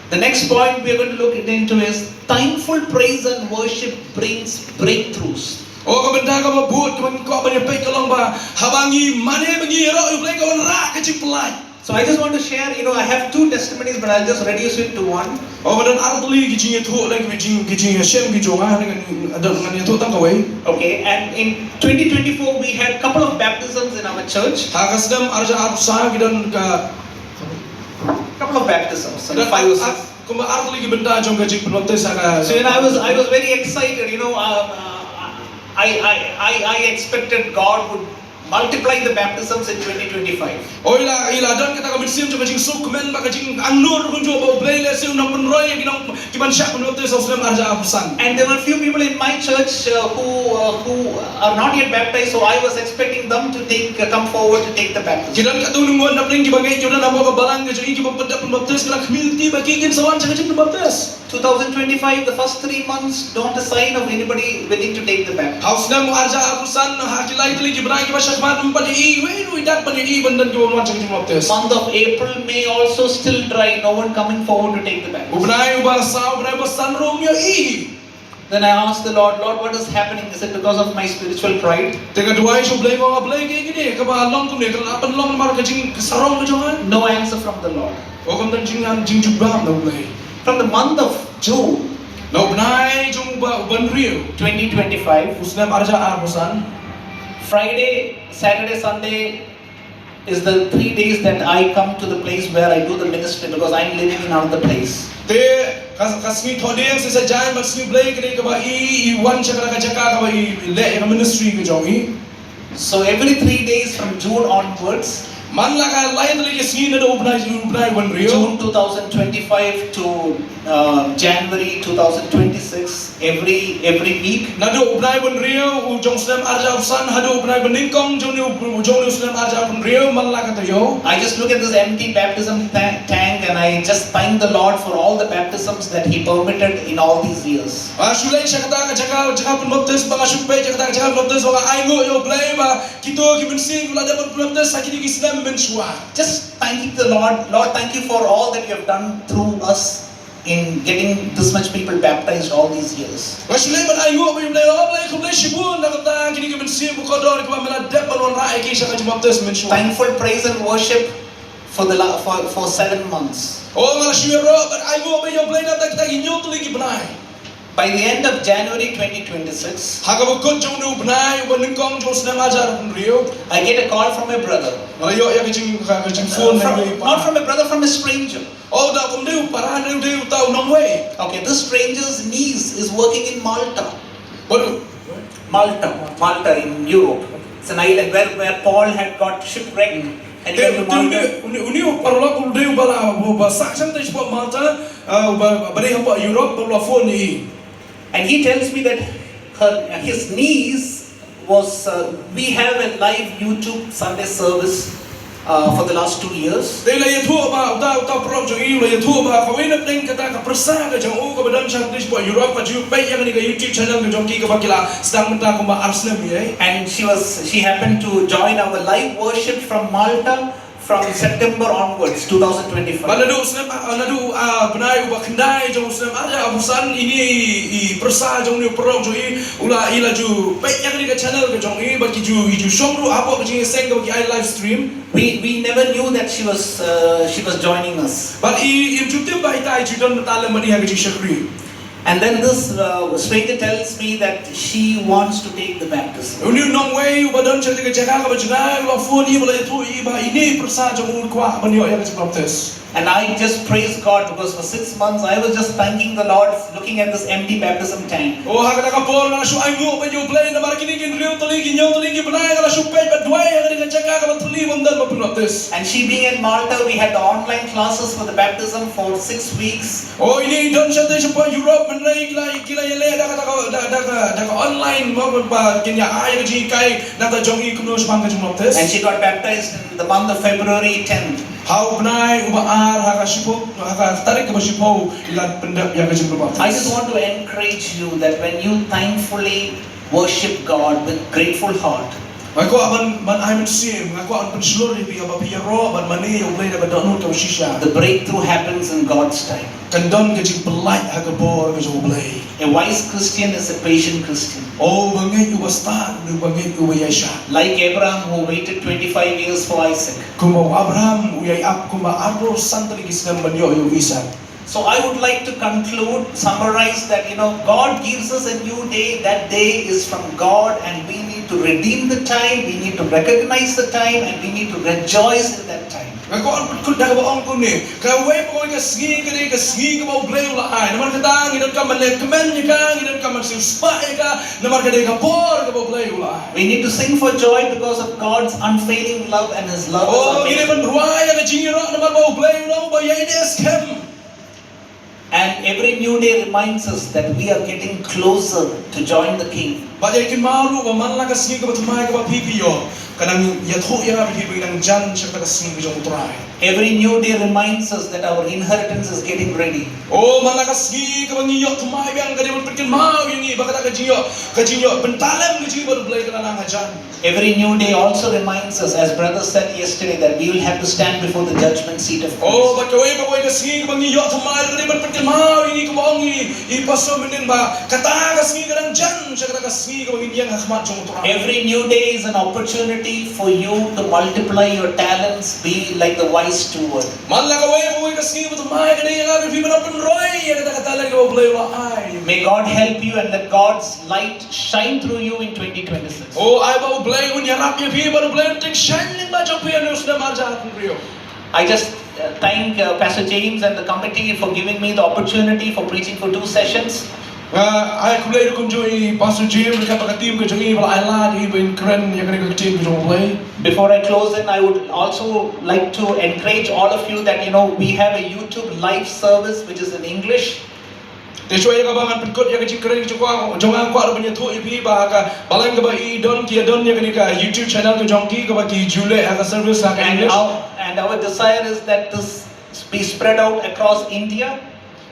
The next point we are going to look into is thankful praise and worship brings breakthroughs. O, ka bynta kaba bud kaba ngi kwah ban ïa peit ka long ba haba ngi mane ba ngi ïaroh ïa U Blei ka wanrah ka jingpyllait. So I just want to share, you know, I have two testimonies, but I'll just reduce it to one. O, ka don ar tylli ki jingïathuh lane ki jing, ki jingïashem ki jong nga, ngan, ngan ïathuh tang kawei. Okay, and in twenty twenty-four we had a couple of baptisms in our church. Ha ka snem ar hajar arphew saw ki don ka Couple of baptisms, and five or six. Kumba ar tylli ki bynta jong ka jingpynbaptis ha ka. So, you know, I was, I was very excited, you know, um, uh, I, I, I, I expected God would multiply the baptisms in twenty twenty-five. O, i la, i la don kata ka mynsiem jong ka jingsngewkmen bad ka jingangnud kumjuh ba U Blei lehse un nang pynroi ïa ki nong, kiban shah pynbaptis ha u snem ar hajar arphew san. And there were few people in my church, uh, who, uh, who are not yet baptized, so I was expecting them to take, uh, come forward to take the baptism. Ki don katto katne ngut napdeng kiba ngeit, kiba don hapoh ka balang ka jong ngi kiba pynbaptis, ki la khmih lynti ba ki kin sa wan sha ka jingpynbaptis. Two thousand twenty-five, the first three months, not a sign of anybody willing to take the baptism. Ha u snem ar hajar arphew san, ha ki lai tylli ki bnai kiba shakhmat, ym pat ïohi iwei ruh i dak ban ïohi ban don kiba wan sha ka jingbaptis. Month of April, May also still dry, no one coming forward to take the baptism. U bnai uba saw, u bnai uba san ruh ym ïohi. Then I asked the Lord, "Lord, what is happening? Is it because of my spiritual pride?" Te nga duwai sha U Blei, nga ong, "Blei, kaei kane kaba long kumne, ka la pynlong namar ka jingsarong ka jong nga?" No answer from the Lord. O, kam don jing, jingjubab na U Blei. From the month of June, na u bnai jong u ba, u bynriew, twenty twenty-five, u snem ar hajar arphew san, Friday, Saturday, Sunday, is the three days that I come to the place where I do the ministry because I'm living in another place. Te ka, ka sngi Thohdieng, Sngi Saitjaiñ bad Sngi Blei ka dei kaba i, i wan sha kata ka jaka kaba i leh ïa ka ministry ka jong i. So every three days from June onwards, man la ka lai tylli ki sngi naduh u bnai, u bnai u bynriew, June two thousand twenty-five to, uh, January two thousand twenty-six, every, every week. Naduh u bnai u bynriew u jong u snem ar hajar arphew san haduh u bnai banyngkong jong une u, jong une u snem ar hajar arphew hynriew, man la ka taïew. I just look at this empty baptism ta-, tank and I just thank the Lord for all the baptisms that He permitted in all these years. Nga shu leit sha kata ka jaka, jaka pynbaptis, ba nga shu peit sha kata ka jaka pynbaptis, ba nga ainguh ïa U Blei ba kito ki mynsiem ki la dep pynbaptis ha kine ki snem mynshuwa. Just thanking the Lord, "Lord, thank you for all that you have done through us in getting this much people baptized all these years." Nga shu leit ban ainguh bad U Blei, "O Blei, khublei shibun na ka bynta kine ki mynsiem ba kordor kiba me la dep ban wanrah ïa ki sha ka jingbaptis mynshuwa." Thankful praise and worship for the la- for, for seven months. Oh, nga la shu ïaroh bad ainguh bad ïa U Blei na bynta kita ki hynñiew tylli ki bnai. By the end of January twenty twenty-six, Ha kaba kut jong une u bnai uba nyngkong jong u snem ar hajar arphew hynriew, I get a call from a brother. Nga la ïoh ïa ka jing ka, ka jingphone na From, iwei i pa. Not from a brother, from a stranger. Oh, da kum dei u para, dei u, dei uta u nongwei. Okay, this stranger's niece is working in Malta. Badu. Malta, Malta in Europe. It's an island where, where Paul had got shipwrecked and he Te went to une, Malta. Une, une u paralok u dei uba la, uba sah shane shapoh Malta, uh, uba, uba dei hapoh Europe, uba la phone ïa i. And he tells me that her, his niece was, uh, we have a live YouTube Sunday service, uh, for the last two years. Te la ïathuh ba uta, uta u paralok jong i u la ïathuh ba kawei na pdeng kata ka pyrsa ka jong u kaba don sha ka dei shapoh Europe ka ju peit ïa kane ka YouTube channel ka jong ki kaba ki la sdang mynta kumba ar snem ïa i. And she was, she happened to join our live worship from Malta from September onwards, two thousand twenty-five. Bad naduh u snem, ah, naduh, ah, bnai uba khyndai jong u snem ar hajar arphew san, ine i, i pyrsa jong une u paralok jong i u la, i la ju peit ïa kane ka channel ka jong i bad ki ju, i ju shong ruh hapoh ka jingïaseng kaba ki ai live stream. We, we never knew that she was, uh, she was joining us. Bad i, im ju tip ba ita i ju don bynta lem bad i ha ka jingshakri. And then this, uh, stranger tells me that she wants to take the baptism. Une u nongwei uba don sha ka jaka kaba jngai u la phone ïa i bad u la ïathuh ïa i ba ine i pyrsa jong u u kwah ban ïoh ïa ka jingbaptis. And I just praise God because for six months I was just thanking the Lord looking at this empty baptism tank. Oh, ha kata ka por nga la shu ainguh bad ïa U Blei namar kine ki hynriew tylli ki hynñiew tylli ki bnai nga la shu peit bad duwai ha kane ka jaka kaba thylli bym don ba pynbaptis. And she being in Malta, we had the online classes for the baptism for six weeks. Oh, ine i don shatei shapoh Europe, hynrei ki la, ki la ïaleh da ka, da ka, da ka, da ka online mo, ba kin ïa ai ka jinghikai na ka jong i kumno shaphang ka jingbaptis. And she got baptized in the month of February tenth. Ha u bnai uba ar ha ka shiphew, ha ka tarik kaba shiphew i la pyndep ïa ka jingbaptis. I just want to encourage you that when you thankfully worship God with grateful heart, Nga kwah ban, ban ai mynsiem, nga kwah ban pynshlur ïa phi haba phi ïaroh ban mane ïa U Blei da ka dohnud kaba shisha. The breakthrough happens in God's time. Kan don ka jingpyllait ha ka bor ka jong U Blei. A wise Christian is a patient Christian. Oh, uba ngeit uba stad, uba ngeit uba ïaishah. Like Abraham who waited twenty-five years for Isaac. Kumba u Abraham u ïai ap kumba arphew san tylli ki snem ban ïoh ïa u Isaak. So I would like to conclude, summarize that, you know, God gives us a new day. That day is from God, and we need to redeem the time, we need to recognize the time, and we need to rejoice in that time. Nga kwah ban pynkut da kaba ong kumne, kawei pa kawei ka sngi ka dei ka sngi kaba U Blei u la ai. Namar kata ngi donkam ban leh kmen ïa ka, ngi donkam ban siewspah ïa ka, namar ka dei ka por kaba U Blei u la ai. We need to sing for joy because of God's unfailing love and His love is amazing. Oh, ngi dei ban rwai ïa ka jingïaroh namar ba U Blei u long uba ïai dei skhem. And every new day reminds us that we are getting closer to join the King. Bad ïa kynmaw ruh ba man la ka sngi kaba thymmai kaba phi phi ïoh, ka nang ïathuh ïa phi ba ngi nang jan sha ka sngi ka jong U Trai. Every new day reminds us that our inheritance is getting ready. Oh, man la ka sngi kaba ngi ïoh thymmai biang ka dei ban pynkynmaw ïa ngi ba kata ka jingïoh, ka jingïoh bynta lem ka jingïoh bad U Blei ka la nang hajan. Every new day also reminds us, as brother said yesterday, that we will have to stand before the judgment seat of Christ. Oh, bad kawei pa kawei ka sngi kaba ngi ïoh thymmai ka dei ban pynkynmaw ïa ngi kaba ong i, i pastor mynnin ba kata ka sngi ka dang jan sha kata ka sngi kaba ngin ïeng ha khmat jong U Trai. Every new day is an opportunity for you to multiply your talents, be like the wise steward. Man la kawei pa kawei ka sngi ba thymmai ka dei ïa nga bad phi ban pynroi ïa kata ka talent kaba U Blei u la ai. May God help you and let God's light shine through you in twenty twenty-six. Oh, ai ba U Blei un ïarap ïa phi, ba U Blei un tyngshaiñ lyngba jong phi ha une u snem ar hajar arphew hynriew. I just, uh, thank, uh, Pastor James and the committee for giving me the opportunity for preaching for two sessions. Nga ai khublei ruh kumjuh ïa i Pastor James bad ka team ka jong i ba la ai lad ïa i ban kren ïa kane ka ktien ka jong U Blei. Before I close in, I would also like to encourage all of you that, you know, we have a YouTube live service which is in English. Te shuwa ïa kaba ngan pynkut ïa ka jingkren ka jong nga, jong nga kwah ruh ban ïathuh ïa phi ba ka balang kaba i don ki ïa don ïa kane ka YouTube channel ka jong ki kaba ki ju leh ha ka service ha ka English. And our, and our desire is that this be spread out across India.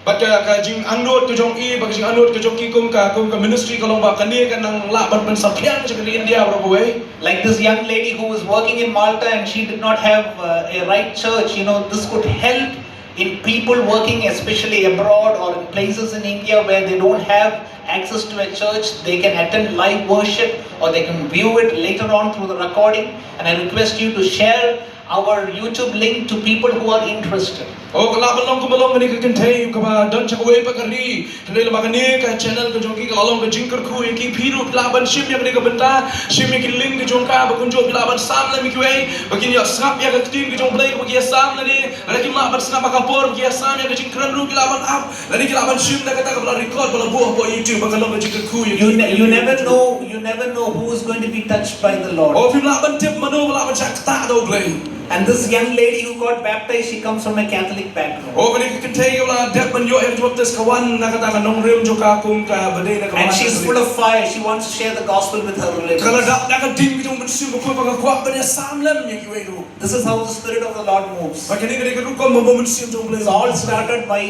Bad ka, ka jingangnud ka jong i, bad ka jingangnud ka jong ki kum ka, kum ka ministry ka long ba kane ka nang lah ban pynsaphriang sha ka ri India baroh kawei. Like this young lady who was working in Malta and she did not have, uh, a right church, you know, this could help in people working especially abroad or in places in India where they don't have access to a church, they can attend live worship or they can view it later on through the recording. And I request you to share our YouTube link to people who are interested. O, ka lah ban long kumba long kane ka kynthei kaba don sha kawei pat ka ri. Hynrei lada kane ka channel ka jong ki ka la long ka jingkyrkhu ïa ki, phi ruh phi lah ban shim ïa kane ka bynta, shim ïa ki link ka jong ka, ba kumjuh phi lah ban sam lem ïa kiwei ba kin ïoh sngap ïa ka ktien ka jong U Blei kaba ki ïa sam lane, lada kim lah ban sngap ha ka por ba ki ïa sam ïa ka jingkren ruh ki lah ban ap, lane ki lah ban shim da kata kaba la record ba la buh hapoh YouTube ba ka long ka jingkyrkhu ïa ki. You ne-, you never know, you never know who is going to be touched by the Lord. O, phim lah ban tip mano ba lah ban shah ktah da U Blei. And this young lady who got baptized, she comes from a Catholic background. O, kane ka kynthei kaba la dep ban ïoh ïa ka jingbaptis ka wan na kata ka nongrim jong ka kum kaba dei na ka And she's full of fire. She wants to share the gospel with her relatives. Ka la dap da ka ding ka jong U Mynsiem Bakhuid ba ka kwah ban ïa sam lem ïa kiwei ruh. This is how the Spirit of the Lord moves. Bad kane ka dei ka rukom ba U Mynsiem jong U Blei. It's all started by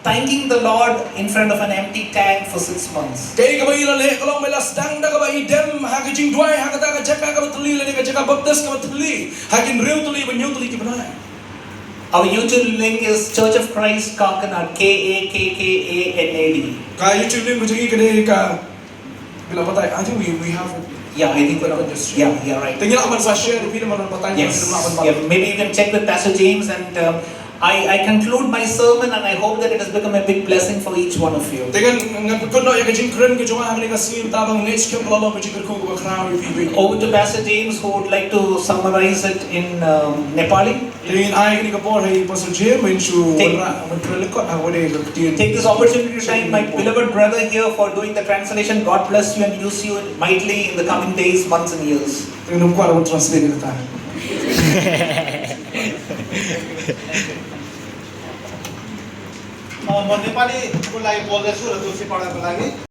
thanking the Lord in front of an empty tank for six months. Kaei kaba i la leh ka long ba i la sdang da kaba i dem ha ka jingduwai ha kata ka jaka kaba thylli lane ka jaka baptis kaba thylli ha ki hynriew tylli ba hynñiew tylli ki bnai. Our YouTube link is Church of Christ Kakinad, K A K K A N A D. Ka YouTube link ka jong ngi ka dei ka Phi la batai, I think we, we have it. Yeah, I think we have it. Yeah, yeah, right. Te ngi lah ban sa share, phi lah ban batai, Yes. Phi lah ban batai. Yeah, maybe you can check with Pastor James and, um, I, I conclude my sermon and I hope that it has become a big blessing for each one of you. Te ngan, ngan pynkut noh ïa ka jingkren ka jong nga ha kane ka sngi mynta ba ngan ngeit skhem ka la long ka jingkyrkhu kaba khraw ïa phi baroh. Over to Pastor James, who would like to summarize it in, um, Nepali. Te ngin ai kane ka por ha i Pastor James, un shu Take wanrah, un pynrekod ha kaba ïadei ka ktien. Take this opportunity to thank my beloved brother here for doing the translation. God bless you and use you mightily in the coming days, months and years. Te ngin ym kwah ban translate ïa kata. Uh, Nepali ko lai bol de su, la tu si para ko lai.